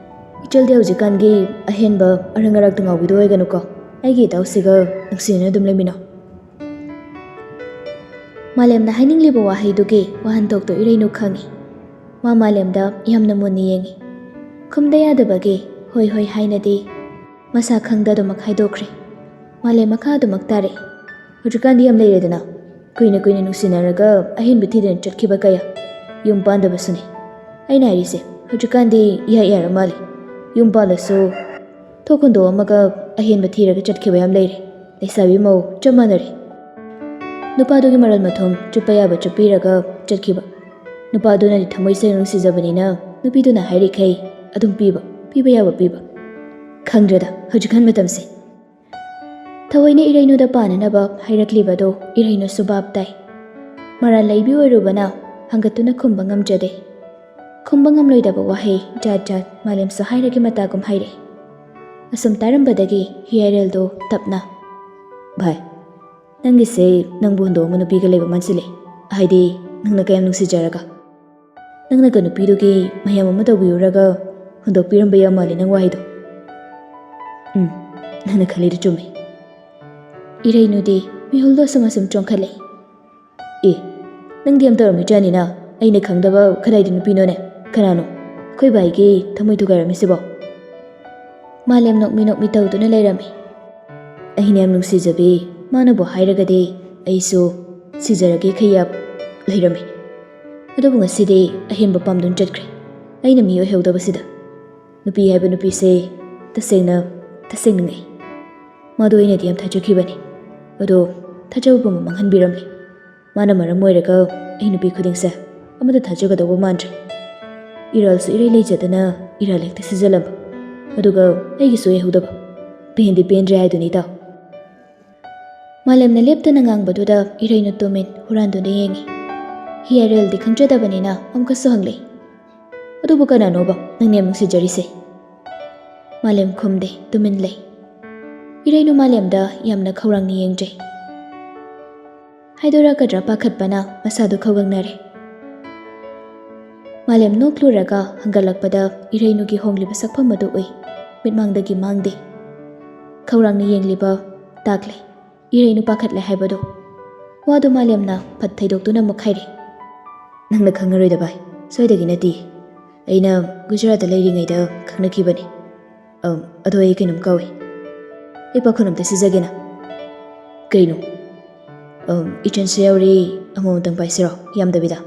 "ꯏꯆꯜꯗꯤ ꯍꯧꯖꯤꯛꯀꯥꯟꯒꯤ ꯑꯍꯦꯟꯕ ꯑꯔꯪ ꯑꯔꯥꯛꯇ ꯉꯥꯎꯕꯤꯗꯣ ꯑꯣꯏꯒꯅꯨꯀꯣ꯫ ꯑꯩꯒꯤ ꯏꯇꯥꯎꯁꯤꯒ ꯅꯨꯡꯁꯤꯅꯅ ꯑꯗꯨꯝ ꯂꯩꯃꯤꯟꯅꯧ꯫" ꯃꯥꯂꯦꯝꯅ ꯍꯥꯏꯅꯤꯡꯂꯤꯕ ꯋꯥꯍꯩꯗꯨꯒꯤ ꯋꯥꯍꯟꯊꯣꯛꯇꯣ ꯏꯔꯩꯅꯨ ꯈꯪꯏ꯫ ꯃꯥ ꯃꯥꯂꯦꯝꯗ ꯌꯥꯝꯅ ꯃꯨꯟꯅ ꯌꯦꯡꯏ꯫ ꯈꯨꯝꯗ ꯌꯥꯗꯕꯒꯤ "ꯍꯣꯏ ꯍꯣꯏ" ꯍꯥꯏꯅꯗꯤ ꯃꯁꯥ ꯈꯪꯗ ꯑꯗꯨꯃꯛ ꯍꯥꯏꯗꯣꯛꯈ꯭ꯔꯦ꯫ ꯃꯥꯂꯦꯝ ꯃꯈꯥ ꯑꯗꯨꯃꯛ ꯇꯥꯔꯛꯏ꯫ "ꯍꯧꯖꯤꯛꯀꯥꯟꯗꯤ ꯌꯥꯝ ꯂꯩꯔꯦꯗꯅ, ꯀꯨꯏꯅ ꯀꯨꯏꯅ ꯅꯨꯡꯁꯤꯅꯔꯒ ꯑꯍꯦꯟꯕ ꯊꯤꯗꯅ ꯆꯠꯈꯤꯕ ꯀꯌꯥ꯫ ꯌꯨꯝ ꯄꯥꯟꯗꯕꯁꯨꯅꯤ꯫ ꯑꯩꯅ ꯍꯥꯏꯔꯤꯁꯦ, ꯍꯧꯖꯤꯛꯀꯥꯟꯗꯤ ꯏꯌꯥ ꯌꯥꯔ ꯃꯥꯜꯂꯦ꯫ ꯌꯨꯝ ꯄꯥꯜꯂꯁꯨ ꯊꯣꯛ ꯍꯨꯟꯗꯣꯛꯑꯝꯃꯒ ꯑꯍꯦꯟꯕ ꯊꯤꯔꯒ ꯆꯠꯈꯤꯕ ꯌꯥꯝ ꯂꯩꯔꯦ꯫ ꯂꯩꯁꯥꯕꯤ ꯃꯧ ꯆꯞ ꯃꯥꯟꯅꯔꯦ꯫ ꯅꯨꯄꯥꯗꯨꯒꯤ ꯃꯔꯜ ꯃꯊꯨꯝ ꯆꯨꯞꯄ ꯌꯥꯕ ꯆꯨꯞꯄꯤꯔꯒ ꯆꯠꯈꯤꯕ꯫ ꯅꯨꯄꯥꯗꯨꯅꯗꯤ ꯊꯃꯣꯏ ꯁꯦꯡꯅ ꯅꯨꯡꯁꯤꯖꯕꯅꯤꯅ ꯅꯨꯄꯤꯗꯨꯅ ꯍꯥꯏꯔꯤꯈꯩ ꯑꯗꯨꯝ ꯄꯤꯕ, ꯄꯤꯕ ꯌꯥꯕ ꯄꯤꯕ꯫ ꯈꯪꯗ꯭ꯔꯦꯗ ꯍꯧꯖꯤꯛꯀꯥꯟ ꯃꯇꯝꯁꯦ꯫" ꯊꯑꯣꯏꯅ ꯏꯔꯩꯅꯨꯗ ꯄꯥꯟꯅꯅꯕ ꯍꯥꯏꯔꯛꯂꯤꯕꯗꯣ ꯏꯔꯩꯅꯨꯁꯨ ꯚꯥꯞ ꯇꯥꯏ꯫ ꯃꯔꯥꯜ ꯂꯩꯕꯤ ꯑꯣꯏꯔꯨꯕꯅ ꯍꯪꯒꯠꯇꯨꯅ ꯈꯨꯝꯕ ꯉꯝꯖꯗꯦ꯫ ꯈꯨꯝꯕ ꯉꯝꯂꯣꯏꯗꯕ ꯋꯥꯍꯩ ꯖꯥꯠ ꯖꯥꯠ ꯃꯥꯂꯦꯝꯁꯨ ꯍꯥꯏꯔꯒꯦ ꯃꯇꯥꯒꯨꯝ ꯍꯥꯏꯔꯦ꯫ ꯑꯁꯨꯝ ꯇꯥꯔꯝꯕꯗꯒꯤ ꯍꯤꯌꯥꯏꯔꯦꯜꯗꯣ ꯇꯞꯅ, "ꯚꯥꯏ, ꯅꯪꯒꯤꯁꯦ ꯅꯪꯕꯨ ꯍꯨꯟꯗꯣꯛꯑꯝꯕ ꯅꯨꯄꯤꯒ ꯂꯩꯕ ꯃꯥꯟꯁꯤꯜꯂꯦ꯫ ꯍꯥꯏꯗꯤ, ꯅꯪꯅ ꯀꯌꯥꯝ ꯅꯨꯡꯁꯤꯖꯔꯒ ꯅꯪꯅꯒ ꯅꯨꯄꯤꯗꯨꯒꯤ ꯃꯌꯥꯝ ꯑꯃ ꯇꯧꯕꯤꯔꯨꯔꯒ ꯍꯨꯟꯗꯣꯛꯄꯤꯔꯝꯕ ꯌꯥꯝ ꯃꯥꯜꯂꯦ ꯅꯪ ꯋꯥꯍꯩꯗꯣ꯫" "ꯎꯝ, ꯅꯪꯅ ꯈꯜꯂꯤꯗꯣ ꯆꯨꯝꯃꯤ꯫" ꯏꯔꯩꯅꯨꯗꯤ ꯃꯤꯍꯨꯜꯗꯣ ꯑꯁꯨꯝ ꯑꯁꯨꯝ ꯆꯣꯡꯈꯠꯂꯦ꯫ "ꯑꯦ, ꯅꯪꯗꯤ ꯌꯥꯝ ꯇꯧꯔꯝꯃꯤꯖꯥꯠꯅꯤꯅ꯫ ꯑꯩꯅ ꯈꯪꯗꯕ ꯀꯗꯥꯏꯗ ꯅꯨꯄꯤꯅꯣꯅꯦ? ꯀꯅꯥꯅꯣ ꯑꯩꯈꯣꯏ ꯚꯥꯏꯒꯤ ꯊꯃꯣꯏ ꯊꯨꯒꯥꯏꯔꯝꯃꯤꯁꯤꯕꯣ?" ꯃꯥꯂꯦꯝ ꯅꯣꯛꯃꯤ ꯅꯣꯛꯃꯤ ꯇꯧꯗꯨꯅ ꯂꯩꯔꯝꯃꯤ꯫ "ꯑꯩꯅ ꯌꯥꯝ ꯅꯨꯡꯁꯤꯖꯕꯤ ꯃꯥꯅꯕꯨ ꯍꯥꯏꯔꯒꯗꯤ ꯑꯩꯁꯨ ꯁꯤꯖꯔꯒꯦ ꯈꯩꯌꯥꯞ ꯂꯩꯔꯝꯃꯤ꯫ ꯑꯗꯨꯕꯨ ꯉꯁꯤꯗꯤ ꯑꯍꯦꯟꯕ ꯄꯥꯝꯗꯨꯅ ꯆꯠꯈ꯭ꯔꯦ꯫ ꯑꯩꯅ ꯃꯤ ꯑꯣꯏꯍꯧꯗꯕꯁꯤꯗ꯫ ꯅꯨꯄꯤ ꯍꯥꯏꯕ ꯅꯨꯄꯤꯁꯦ ꯇꯁꯦꯡꯅ, ꯇꯁꯦꯡꯅ ꯉꯛꯏ꯫ ꯃꯥꯗꯣ ꯑꯩꯅꯗꯤ ꯌꯥꯝ ꯊꯥꯖꯈꯤꯕꯅꯤ꯫ ꯑꯗꯣ ꯊꯥꯖꯕ ꯄꯨꯝꯕ ꯃꯥꯡꯍꯟꯕꯤꯔꯝꯂꯦ꯫ ꯃꯥꯅ ꯃꯔꯝ ꯑꯣꯏꯔꯒ ꯑꯩ ꯅꯨꯄꯤ ꯈꯨꯗꯤꯡꯁꯦ ꯑꯃꯠꯇ ꯊꯥꯖꯒꯗꯧꯕ ꯃꯥꯟꯗ꯭ꯔꯦ꯫ ꯏꯔꯥꯜꯁꯨ ꯏꯔꯩ ꯂꯩꯖꯗꯅ ꯏꯔꯥꯜ ꯍꯦꯛꯇ ꯁꯤꯖꯜꯂꯝꯕ꯫ ꯑꯗꯨꯒ ꯑꯩꯒꯤꯁꯨ ꯑꯣꯏꯍꯧꯗꯕ꯫ ꯄꯦꯟꯗꯤ ꯄꯦꯟꯗ꯭ꯔꯦ ꯍꯥꯏꯗꯨꯅꯤ, ꯏꯇꯥꯎ꯫" ꯃꯥꯂꯦꯝꯅ ꯂꯦꯞꯇꯅ ꯉꯥꯡꯕꯗꯨꯗ ꯏꯔꯩꯅꯨ ꯇꯨꯃꯤꯟ ꯍꯨꯔꯥꯟꯗꯨꯅ ꯌꯦꯡꯉꯤ꯫ ꯍꯤꯌꯥꯏꯔꯦꯜꯗꯤ ꯈꯪꯖꯗꯕꯅꯤꯅ ꯑꯃꯨꯛꯀꯁꯨ ꯍꯪꯂꯛꯏ, "ꯑꯗꯨꯕꯨ ꯀꯅꯥꯅꯣꯕ ꯅꯪꯅ ꯌꯥꯝ ꯅꯨꯡꯁꯤꯖꯔꯤꯁꯦ?" ꯃꯥꯂꯦꯝ ꯈꯨꯝꯗꯦ, ꯇꯨꯃꯤꯟ ꯂꯩ꯫ ꯏꯔꯩꯅꯨ ꯃꯥꯂꯦꯝꯗ ꯌꯥꯝꯅ ꯈꯧꯔꯥꯡꯅ ꯌꯦꯡꯖꯩ꯫ ꯍꯥꯏꯗꯣꯔꯛꯀꯗ꯭ꯔꯥ ꯄꯥꯈꯠꯄꯅ ꯃꯁꯥꯗꯨ ꯈꯧꯒꯪꯅꯔꯦ꯫ ꯃꯥꯂꯦꯝ ꯅꯣꯛꯂꯨꯔꯒ ꯍꯪꯒꯠꯂꯛꯄꯗ ꯏꯔꯩꯅꯨꯒꯤ ꯍꯣꯡꯂꯤꯕ ꯁꯛꯐꯝ ꯑꯗꯨ ꯎꯏ꯫ ꯃꯤꯠꯃꯥꯡꯗꯒꯤ ꯃꯥꯡꯗꯦ꯫ ꯈꯧꯔꯥꯡꯅ ꯌꯦꯡꯂꯤꯕ ꯇꯥꯛꯂꯦ꯫ ꯏꯔꯩꯅꯨ ꯄꯥꯈꯠꯂꯦ ꯍꯥꯏꯕꯗꯣ꯫ ꯋꯥꯗꯨ ꯃꯥꯂꯦꯝꯅ ꯐꯠ ꯊꯩꯗꯣꯛꯇꯨꯅ ꯑꯃꯨꯛ ꯍꯥꯏꯔꯦ꯫ "ꯅꯪꯅ ꯈꯪꯉꯔꯣꯏꯗ ꯚꯥꯏ, ꯁꯣꯏꯗꯒꯤ ꯅꯠꯇꯦ꯫ ꯑꯩꯅ ꯒꯨꯖꯔꯥꯠꯇ ꯂꯩꯔꯤꯉꯩꯗ ꯈꯪꯅꯈꯤꯕꯅꯤ꯫ ꯑꯝ, ꯑꯗꯣ ꯑꯩ ꯀꯩꯅꯣꯝ ꯀꯥꯎꯏ꯫ ꯑꯩ ꯄꯥꯈꯣꯟ ꯑꯝꯇ ꯁꯤꯖꯒꯦꯅ꯫" "ꯀꯩꯅꯣ?" "ꯑꯝ, ꯏꯆꯟꯁꯨ ꯌꯥꯎꯔꯤ, ꯑꯃꯃꯝꯇꯪ ꯄꯥꯏꯁꯤꯔꯣ, ꯌꯥꯝꯗꯕꯤꯗ?"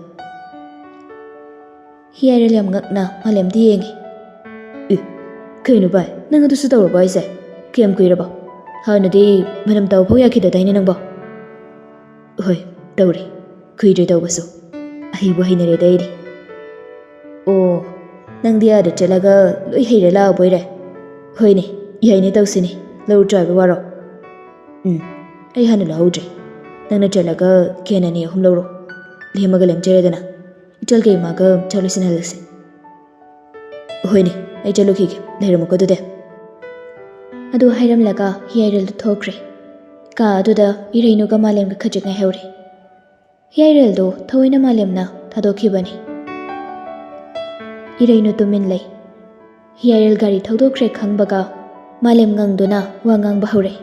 ꯍꯤꯌꯥꯏꯔꯦꯜ ꯌꯥꯝ ꯉꯛꯅ ꯃꯥꯂꯦꯝꯗ ꯌꯦꯡꯉꯤ꯫ "ꯑꯦ, ꯀꯩꯅꯣ ꯚꯥꯏ, ꯅꯪ ꯑꯗꯨꯁꯨ ꯇꯧꯔꯕꯣ ꯍꯥꯏꯁꯦ? ꯀꯌꯥꯝ ꯀꯨꯏꯔꯕ? ꯍꯥꯟꯅꯗꯤ ꯃꯅꯝ ꯇꯥꯕ ꯐꯥꯎ ꯌꯥꯈꯤꯗꯗꯥꯏꯅꯦ ꯅꯪꯕꯣ?" "ꯍꯣꯏ, ꯇꯧꯔꯦ꯫ ꯀꯨꯏꯗ꯭ꯔꯦ ꯇꯧꯕꯁꯨ꯫ ꯑꯍꯩꯕꯨ ꯍꯩꯅꯔꯦꯗ ꯑꯩꯗꯤ꯫" "ꯑꯣ, ꯅꯪꯗꯤ ꯑꯥꯗ ꯆꯠꯂꯒ ꯂꯣꯏ ꯍꯩꯔ ꯂꯥꯛꯑꯕꯣꯏꯔꯦ?" "ꯍꯣꯏꯅꯦ, ꯌꯥꯏꯅꯦ, ꯇꯧꯁꯤꯅꯦ꯫ ꯂꯧꯔꯨꯆꯣ ꯍꯥꯏꯕ ꯋꯥꯔꯣ?" "ꯎꯝ, ꯑꯩ ꯍꯥꯟꯅ ꯂꯧꯍꯧꯗ꯭ꯔꯦ꯫ ꯅꯪ ꯅꯠꯇ꯭ꯔꯂꯒ ꯀꯦꯟ ꯑꯅꯤ ꯑꯍꯨꯝ ꯂꯧꯔꯣ꯫ ꯂꯦꯝꯃꯒ ꯂꯦꯝꯖꯔꯦꯗꯅ꯫" ꯏꯆꯜꯒ ꯏꯃꯥꯒ ꯆꯥꯛ ꯂꯣꯏꯁꯤꯟꯍꯜꯂꯁꯤ꯫ ꯍꯣꯏꯅꯦ, ꯑꯩ ꯆꯠꯂꯨꯈꯤꯒꯦ, ꯂꯩꯔꯝꯃꯨꯀꯣ ꯑꯗꯨꯗꯤ꯫ ꯑꯗꯨ ꯍꯥꯏꯔꯝꯂꯒ ꯍꯤꯌꯥꯏꯔꯦꯜꯗꯨ ꯊꯣꯛꯈ꯭ꯔꯦ꯫ ꯀꯥ ꯑꯗꯨꯗ ꯏꯔꯩꯅꯨꯒ ꯃꯥꯂꯦꯝꯒ ꯈꯖꯤꯛ ꯉꯥꯏꯍꯧꯔꯦ꯫ ꯍꯤꯌꯥꯏꯔꯦꯜꯗꯨ ꯊꯑꯣꯏꯅ ꯃꯥꯂꯦꯝꯅ ꯊꯥꯗꯣꯛꯈꯤꯕꯅꯤ꯫ ꯏꯔꯩꯅꯨ ꯇꯨꯃꯤꯟ ꯂꯩ꯫ ꯍꯤꯌꯥꯏꯔꯦꯜ ꯒꯥꯔꯤ ꯊꯧꯗꯣꯛꯈ꯭ꯔꯦ ꯈꯪꯕꯒ ꯃꯥꯂꯦꯝ ꯉꯪꯗꯨꯅ ꯋꯥ ꯉꯥꯡꯕ ꯍꯧꯔꯦ꯫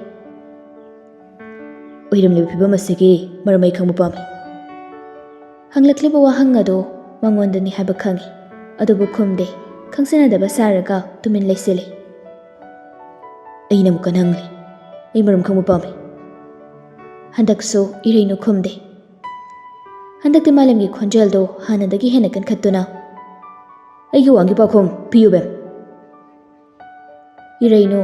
ꯑꯣꯏꯔꯝꯂꯤꯕ ꯐꯤꯕꯝ ꯑꯁꯤꯒꯤ ꯃꯔꯝ ꯑꯩ ꯈꯪꯕ ꯄꯥꯝꯃꯤ꯫ ꯍꯪꯂꯛꯂꯤꯕ ꯋꯥꯍꯪ ꯑꯗꯨ ꯃꯉꯣꯟꯗꯅꯤ ꯍꯥꯏꯕ ꯈꯪꯏ, ꯑꯗꯨꯕꯨ ꯈꯨꯝꯗꯦ꯫ ꯈꯪꯁꯤꯟꯅꯗꯕ ꯁꯥꯔꯒ ꯇꯨꯃꯤꯟ ꯂꯩꯁꯤꯜꯂꯤ꯫ ꯑꯩꯅ ꯑꯃꯨꯛꯀ ꯍꯪꯂꯤ, ꯑꯩ ꯃꯔꯝ ꯈꯪꯕ ꯄꯥꯝꯃꯤ꯫ ꯍꯟꯗꯛꯁꯨ ꯏꯔꯩꯅꯨ ꯈꯨꯝꯗꯦ꯫ ꯍꯟꯗꯛꯇꯤ ꯃꯥꯂꯦꯝꯒꯤ ꯈꯣꯟꯖꯦꯜꯗꯨ ꯍꯥꯟꯅꯗꯒꯤ ꯍꯦꯟꯅ ꯀꯟꯈꯠꯇꯨꯅ, ꯑꯩꯒꯤ ꯋꯥꯡꯒꯤ ꯄꯥꯎꯈꯨꯝ ꯄꯤꯌꯨ ꯕꯦꯝ꯫ ꯏꯔꯩꯅꯨ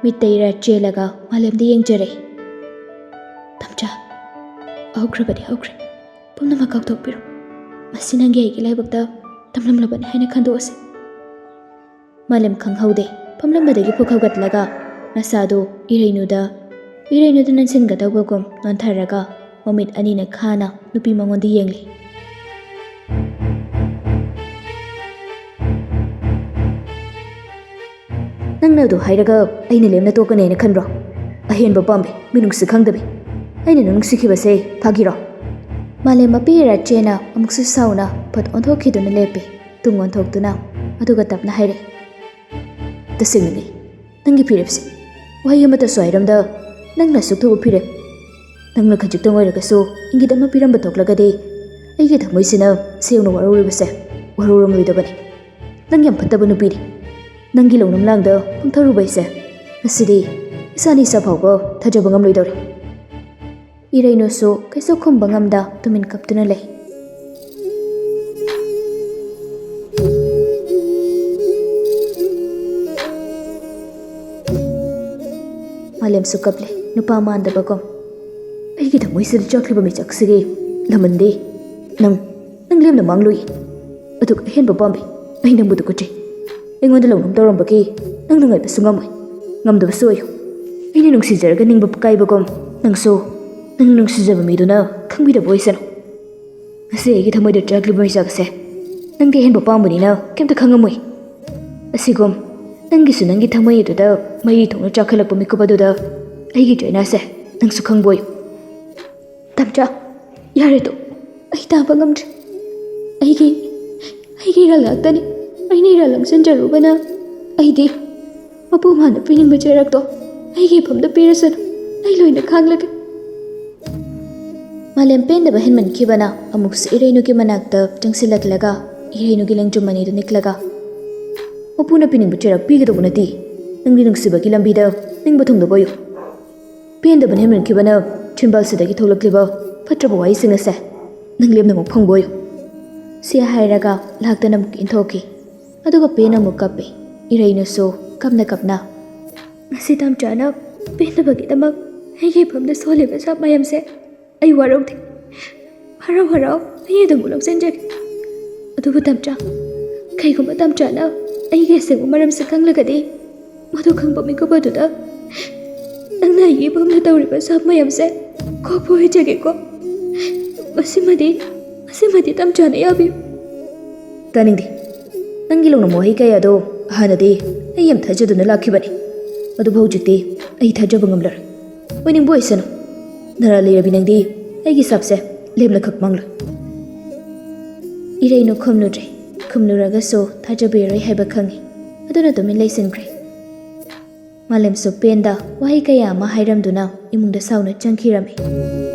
ꯃꯤꯠꯇꯩꯔ ꯆꯦꯜꯂꯒ ꯃꯥꯂꯦꯝꯗ ꯌꯦꯡꯖꯔꯦ꯫ ꯇꯝꯆꯥ, ꯍꯧꯈ꯭ꯔꯕꯗꯤ ꯍꯧꯈ꯭ꯔꯦ꯫ ꯄꯨꯝꯅꯃꯛ ꯀꯥꯎꯊꯣꯛꯄꯤꯔꯣ꯫ ꯃꯁꯤ ꯅꯪꯒꯤ ꯑꯩꯒꯤ ꯂꯥꯏꯕꯛꯇ ꯇꯝꯂꯝꯂꯕꯅꯤ ꯍꯥꯏꯅ ꯈꯟꯗꯣꯛꯑꯁꯤ꯫ ꯃꯥꯂꯦꯝ ꯈꯪꯍꯧꯗꯦ꯫ ꯐꯝꯂꯝꯕꯗꯒꯤ ꯐꯨꯛ ꯍꯧꯒꯠꯂꯒ ꯃꯁꯥꯗꯨ ꯏꯔꯩꯅꯨꯗ, ꯏꯔꯩꯅꯨꯗ ꯅꯟꯁꯤꯟꯒꯗꯧꯕꯒꯨꯝ ꯅꯣꯟꯊꯔꯒ ꯃꯃꯤꯠ ꯑꯅꯤꯅ ꯈꯥꯅ ꯅꯨꯄꯤ ꯃꯉꯣꯟꯗ ꯌꯦꯡꯂꯤ꯫ ꯅꯪꯅ ꯑꯗꯨ ꯍꯥꯏꯔꯒ ꯑꯩꯅ ꯂꯦꯝꯅ ꯇꯣꯛꯀꯅꯤ ꯍꯥꯏꯅ ꯈꯟꯕ꯭ꯔꯣ? ꯑꯍꯦꯟꯕ ꯄꯥꯝꯕꯤ, ꯃꯤꯅꯨꯡꯁꯤ ꯈꯪꯗꯕꯤ꯫ ꯑꯩꯅ ꯅꯪ ꯅꯨꯡꯁꯤꯈꯤꯕꯁꯦ ꯐꯥꯒꯤꯔꯣ? ꯃꯥꯂꯦꯝ ꯃꯄꯤꯔꯥ ꯆꯦꯅ ꯑꯃꯨꯛꯁꯨ ꯁꯥꯎꯅ ꯐꯠ ꯑꯣꯟꯊꯣꯛꯈꯤꯗꯨꯅ ꯂꯦꯞꯄꯤ꯫ ꯇꯨꯡ ꯑꯣꯟꯊꯣꯛꯇꯨꯅ, ꯑꯗꯨꯒ ꯇꯞꯅ ꯍꯥꯏꯔꯛꯏ, "ꯇꯁꯦꯡꯅꯅꯤ, ꯅꯪꯒꯤ ꯐꯤꯔꯦꯞꯁꯦ ꯋꯥꯍꯩ ꯑꯃꯠꯇꯁꯨ ꯍꯥꯏꯔꯝꯗ, ꯅꯪꯅ ꯑꯁꯨꯛ ꯊꯧꯕ ꯐꯤꯔꯦꯞ꯫ ꯅꯪꯅ ꯈꯖꯤꯛꯇꯪ ꯑꯣꯏꯔꯒꯁꯨ ꯏꯪꯒꯤꯠ ꯑꯃ ꯄꯤꯔꯝꯕ ꯊꯣꯛꯂꯒꯗꯤ, ꯑꯩꯒꯤ ꯊꯃꯣꯏꯁꯤꯅ ꯁꯦꯡꯅ ꯋꯥꯔꯧꯔꯤꯕꯁꯦ ꯋꯥꯔꯧꯔꯝꯂꯣꯏꯗꯕꯅꯤ꯫ ꯅꯪ ꯌꯥꯝ ꯐꯠꯇꯕ ꯅꯨꯄꯤꯅꯤ꯫ ꯅꯪꯒꯤ ꯂꯧꯅꯝ ꯂꯥꯡꯗ ꯄꯪꯊꯔꯨꯕ ꯑꯩꯁꯦ ꯉꯁꯤꯗꯤ ꯏꯁꯥꯅ ꯏꯁꯥ ꯐꯥꯎꯕ ꯊꯥꯖꯕ ꯉꯝꯂꯣꯏꯗꯧꯔꯦ꯫" ꯏꯔꯩꯅꯨꯁꯨ ꯀꯩꯁꯨ ꯈꯨꯝꯕ ꯉꯝꯗ ꯇꯨꯃꯤꯟ ꯀꯞꯇꯨꯅ ꯂꯩ꯫ ꯃꯥꯂꯦꯝꯁꯨ ꯀꯞꯂꯦ, ꯅꯨꯄꯥ ꯃꯥꯟꯗꯕꯒꯨꯝ꯫ "ꯑꯩꯒꯤ ꯊꯃꯣꯏꯁꯤꯗ ꯆꯥꯛꯂꯤꯕ ꯃꯤꯆꯥꯛꯁꯤꯒꯤ ꯂꯃꯟꯗꯤ ꯅꯪ, ꯅꯪ ꯂꯦꯝꯅ ꯃꯥꯡꯂꯨꯏ꯫ ꯑꯗꯨꯒ ꯑꯍꯦꯟꯕ ꯄꯥꯝꯕꯤ, ꯑꯩ ꯅꯪꯕꯨ ꯇꯨꯀꯠꯆꯩ꯫ ꯑꯩꯉꯣꯟꯗ ꯂꯧꯅꯝ ꯇꯧꯔꯝꯕꯒꯤ ꯅꯪ ꯅꯨꯡꯉꯥꯏꯕꯁꯨ ꯉꯝꯃꯣꯏ, ꯉꯝꯗꯕꯁꯨ ꯑꯣꯏꯌꯨ꯫ ꯑꯩꯅ ꯅꯨꯡꯁꯤꯖꯔꯒ ꯅꯤꯡꯕ ꯀꯥꯏꯕꯒꯨꯝ ꯅꯪꯁꯨ ꯅꯪ ꯅꯨꯡꯁꯤꯖꯕ ꯃꯤꯗꯨꯅ ꯈꯪꯕꯤꯗꯕ ꯑꯣꯏꯁꯅꯨ꯫" ꯁꯤ ꯑꯩꯒꯤ ꯊꯃꯣꯏꯗ ꯆꯥꯛꯂꯤꯕ ꯃꯩꯆꯥꯛꯁꯦ ꯅꯪꯗꯤ ꯑꯍꯦꯟꯕ ꯄꯥꯝꯕꯅꯤꯅ ꯀꯩꯝꯇ ꯈꯪꯉꯝꯃꯣꯏ꯫ ꯑꯁꯤꯒꯨꯝ ꯅꯪꯒꯤꯁꯨ ꯅꯪꯒꯤ ꯊꯃꯣꯏ ꯑꯗꯨꯗ ꯃꯩ ꯊꯣꯛꯅ ꯆꯥꯛꯈꯠꯂꯛꯄ ꯃꯤꯀꯨꯞ ꯑꯗꯨꯗ ꯑꯩꯒꯤ ꯆꯩꯅꯥꯁꯦ ꯅꯪꯁꯨ ꯈꯪꯕꯣꯏ꯫ ꯇꯝꯆꯥ, ꯌꯥꯔꯦ ꯇꯣ, ꯑꯩ ꯇꯥꯕ ꯉꯝꯗ꯭ꯔꯦ꯫ ꯑꯩꯒꯤ ꯑꯩꯒꯤ ꯏꯔꯥꯜ ꯉꯥꯛꯇꯅꯤ꯫ ꯑꯩꯅ ꯏꯔꯥꯜ ꯂꯪꯁꯤꯟꯖꯔꯨꯕꯅ ꯑꯩꯗꯤ ꯃꯄꯨ ꯃꯥꯅ ꯄꯤꯅꯤꯡꯕ ꯆꯩꯔꯛꯇꯣ ꯑꯩꯒꯤ ꯏꯐꯝꯗ ꯄꯤꯔꯁꯅꯨ꯫ ꯑꯩ ꯂꯣꯏꯅ ꯈꯥꯡꯂꯒꯦ꯫ ꯃꯥꯂꯦꯝ ꯄꯦꯟꯗꯕ ꯍꯦꯟꯃꯟꯈꯤꯕꯅ ꯑꯃꯨꯛꯁꯨ ꯏꯔꯩꯅꯨꯒꯤ ꯃꯅꯥꯛꯇ ꯆꯪꯁꯤꯜꯂꯛꯂꯒ ꯏꯔꯩꯅꯨꯒꯤ ꯂꯦꯡꯖꯨꯝ ꯑꯅꯤꯗꯨ ꯅꯤꯛꯂꯒ, "ꯃꯄꯨꯅ ꯄꯤꯅꯤꯡꯕ ꯆꯩꯔꯛ ꯄꯤꯒꯗꯧꯕ ꯅꯠꯇꯦ꯫ ꯅꯪꯗꯤ ꯅꯨꯡꯁꯤꯕꯒꯤ ꯂꯝꯕꯤꯗ ꯅꯤꯡꯕ ꯊꯨꯡꯗꯕ ꯑꯣꯏꯌꯨ꯫ ꯄꯦꯟꯗꯕꯅ ꯍꯦꯟꯃꯟꯈꯤꯕꯅ ꯆꯤꯝꯕꯥꯜꯁꯤꯗꯒꯤ ꯊꯣꯛꯂꯛꯂꯤꯕ ꯐꯠꯇ꯭ꯔꯕ ꯋꯥꯍꯩꯁꯤꯡ ꯑꯁꯦ ꯅꯪ ꯂꯦꯝꯅꯃꯛ ꯐꯪꯕ ꯑꯣꯏꯌꯨ"꯫ ꯁꯤ ꯍꯥꯏꯔꯒ ꯂꯥꯛꯇꯅ ꯑꯃꯨꯛ ꯏꯟꯊꯣꯛꯈꯤ꯫ ꯑꯗꯨꯒ ꯄꯦꯟ ꯑꯃꯨꯛ ꯀꯞꯄꯤ꯫ ꯏꯔꯩꯅꯨꯁꯨ ꯀꯞꯅ ꯀꯞꯅ, "ꯉꯁꯤ ꯇꯝꯆꯥꯅ ꯄꯦꯟꯗꯕꯒꯤꯗꯃꯛ ꯑꯩꯒꯤ ꯏꯐꯝꯗ ꯁꯣꯜꯂꯤꯕ ꯁꯥꯞ ꯃꯌꯥꯝꯁꯦ ꯑꯩ ꯋꯥꯔꯧꯗꯦ꯫ ꯍꯔꯥꯎ ꯍꯔꯥꯎ ꯑꯩ ꯑꯗꯨꯃꯛ ꯂꯧꯁꯤꯟꯖꯒꯦ꯫ ꯑꯗꯨꯕꯨ ꯇꯝꯆꯥ, ꯀꯩꯒꯨꯝꯕ ꯇꯝꯆꯥꯅ ꯑꯩꯒꯤ ꯑꯁꯦꯡꯕ ꯃꯔꯝꯁꯦ ꯈꯪꯂꯒꯗꯤ, ꯃꯗꯨ ꯈꯪꯕ ꯃꯤꯀꯨꯞ ꯑꯗꯨꯗ ꯅꯪꯅ ꯑꯩꯒꯤ ꯏꯐꯝꯗ ꯇꯧꯔꯤꯕ ꯁꯥꯞ ꯃꯌꯥꯝꯁꯦ ꯀꯣꯛꯄ ꯑꯣꯏꯖꯒꯦꯀꯣ꯫ ꯃꯁꯤꯃꯗꯤ, ꯃꯁꯤꯃꯗꯤ ꯇꯝꯆꯥꯅ ꯌꯥꯕꯤꯌꯨ"꯫ ꯇꯥꯅꯤꯡꯗꯦ꯫ ꯅꯪꯒꯤ ꯂꯧꯅꯝ ꯋꯥꯍꯩ ꯀꯌꯥꯗꯣ ꯍꯥꯟꯅꯗꯤ ꯑꯩ ꯌꯥꯝ ꯊꯥꯖꯗꯨꯅ ꯂꯥꯛꯈꯤꯕꯅꯤ꯫ ꯑꯗꯨꯕꯨ ꯍꯧꯖꯤꯛꯇꯤ ꯑꯩ ꯊꯥꯖꯕ ꯉꯝꯂꯔꯣꯏ꯫ ꯑꯣꯏꯅꯤꯡꯕ ꯑꯣꯏꯁꯅꯨ꯫ ꯅꯔꯥ ꯂꯩꯔꯕꯤ ꯅꯪꯗꯤ ꯑꯩꯒꯤ ꯁꯥꯞꯁꯦ ꯂꯦꯝꯅ ꯈꯛ ꯃꯥꯡꯂꯣꯏ꯫ ꯏꯔꯩꯅꯨ ꯈꯨꯝꯂꯨꯗ꯭ꯔꯦ꯫ ꯈꯨꯝꯂꯨꯔꯒꯁꯨ ꯊꯥꯖꯕꯤꯔꯔꯣꯏ ꯍꯥꯏꯕ ꯈꯪꯏ꯫ ꯑꯗꯨꯅ ꯇꯨꯃꯤꯟ ꯂꯩꯁꯤꯟꯈ꯭ꯔꯦ꯫ ꯃꯥꯂꯦꯝꯁꯨ ꯄꯦꯟꯗ ꯋꯥꯍꯩ ꯀꯌꯥ ꯑꯃ ꯍꯥꯏꯔꯝꯗꯨꯅ ꯏꯃꯨꯡꯗ ꯁꯥꯎꯅ ꯆꯪꯈꯤꯔꯝꯃꯤ꯫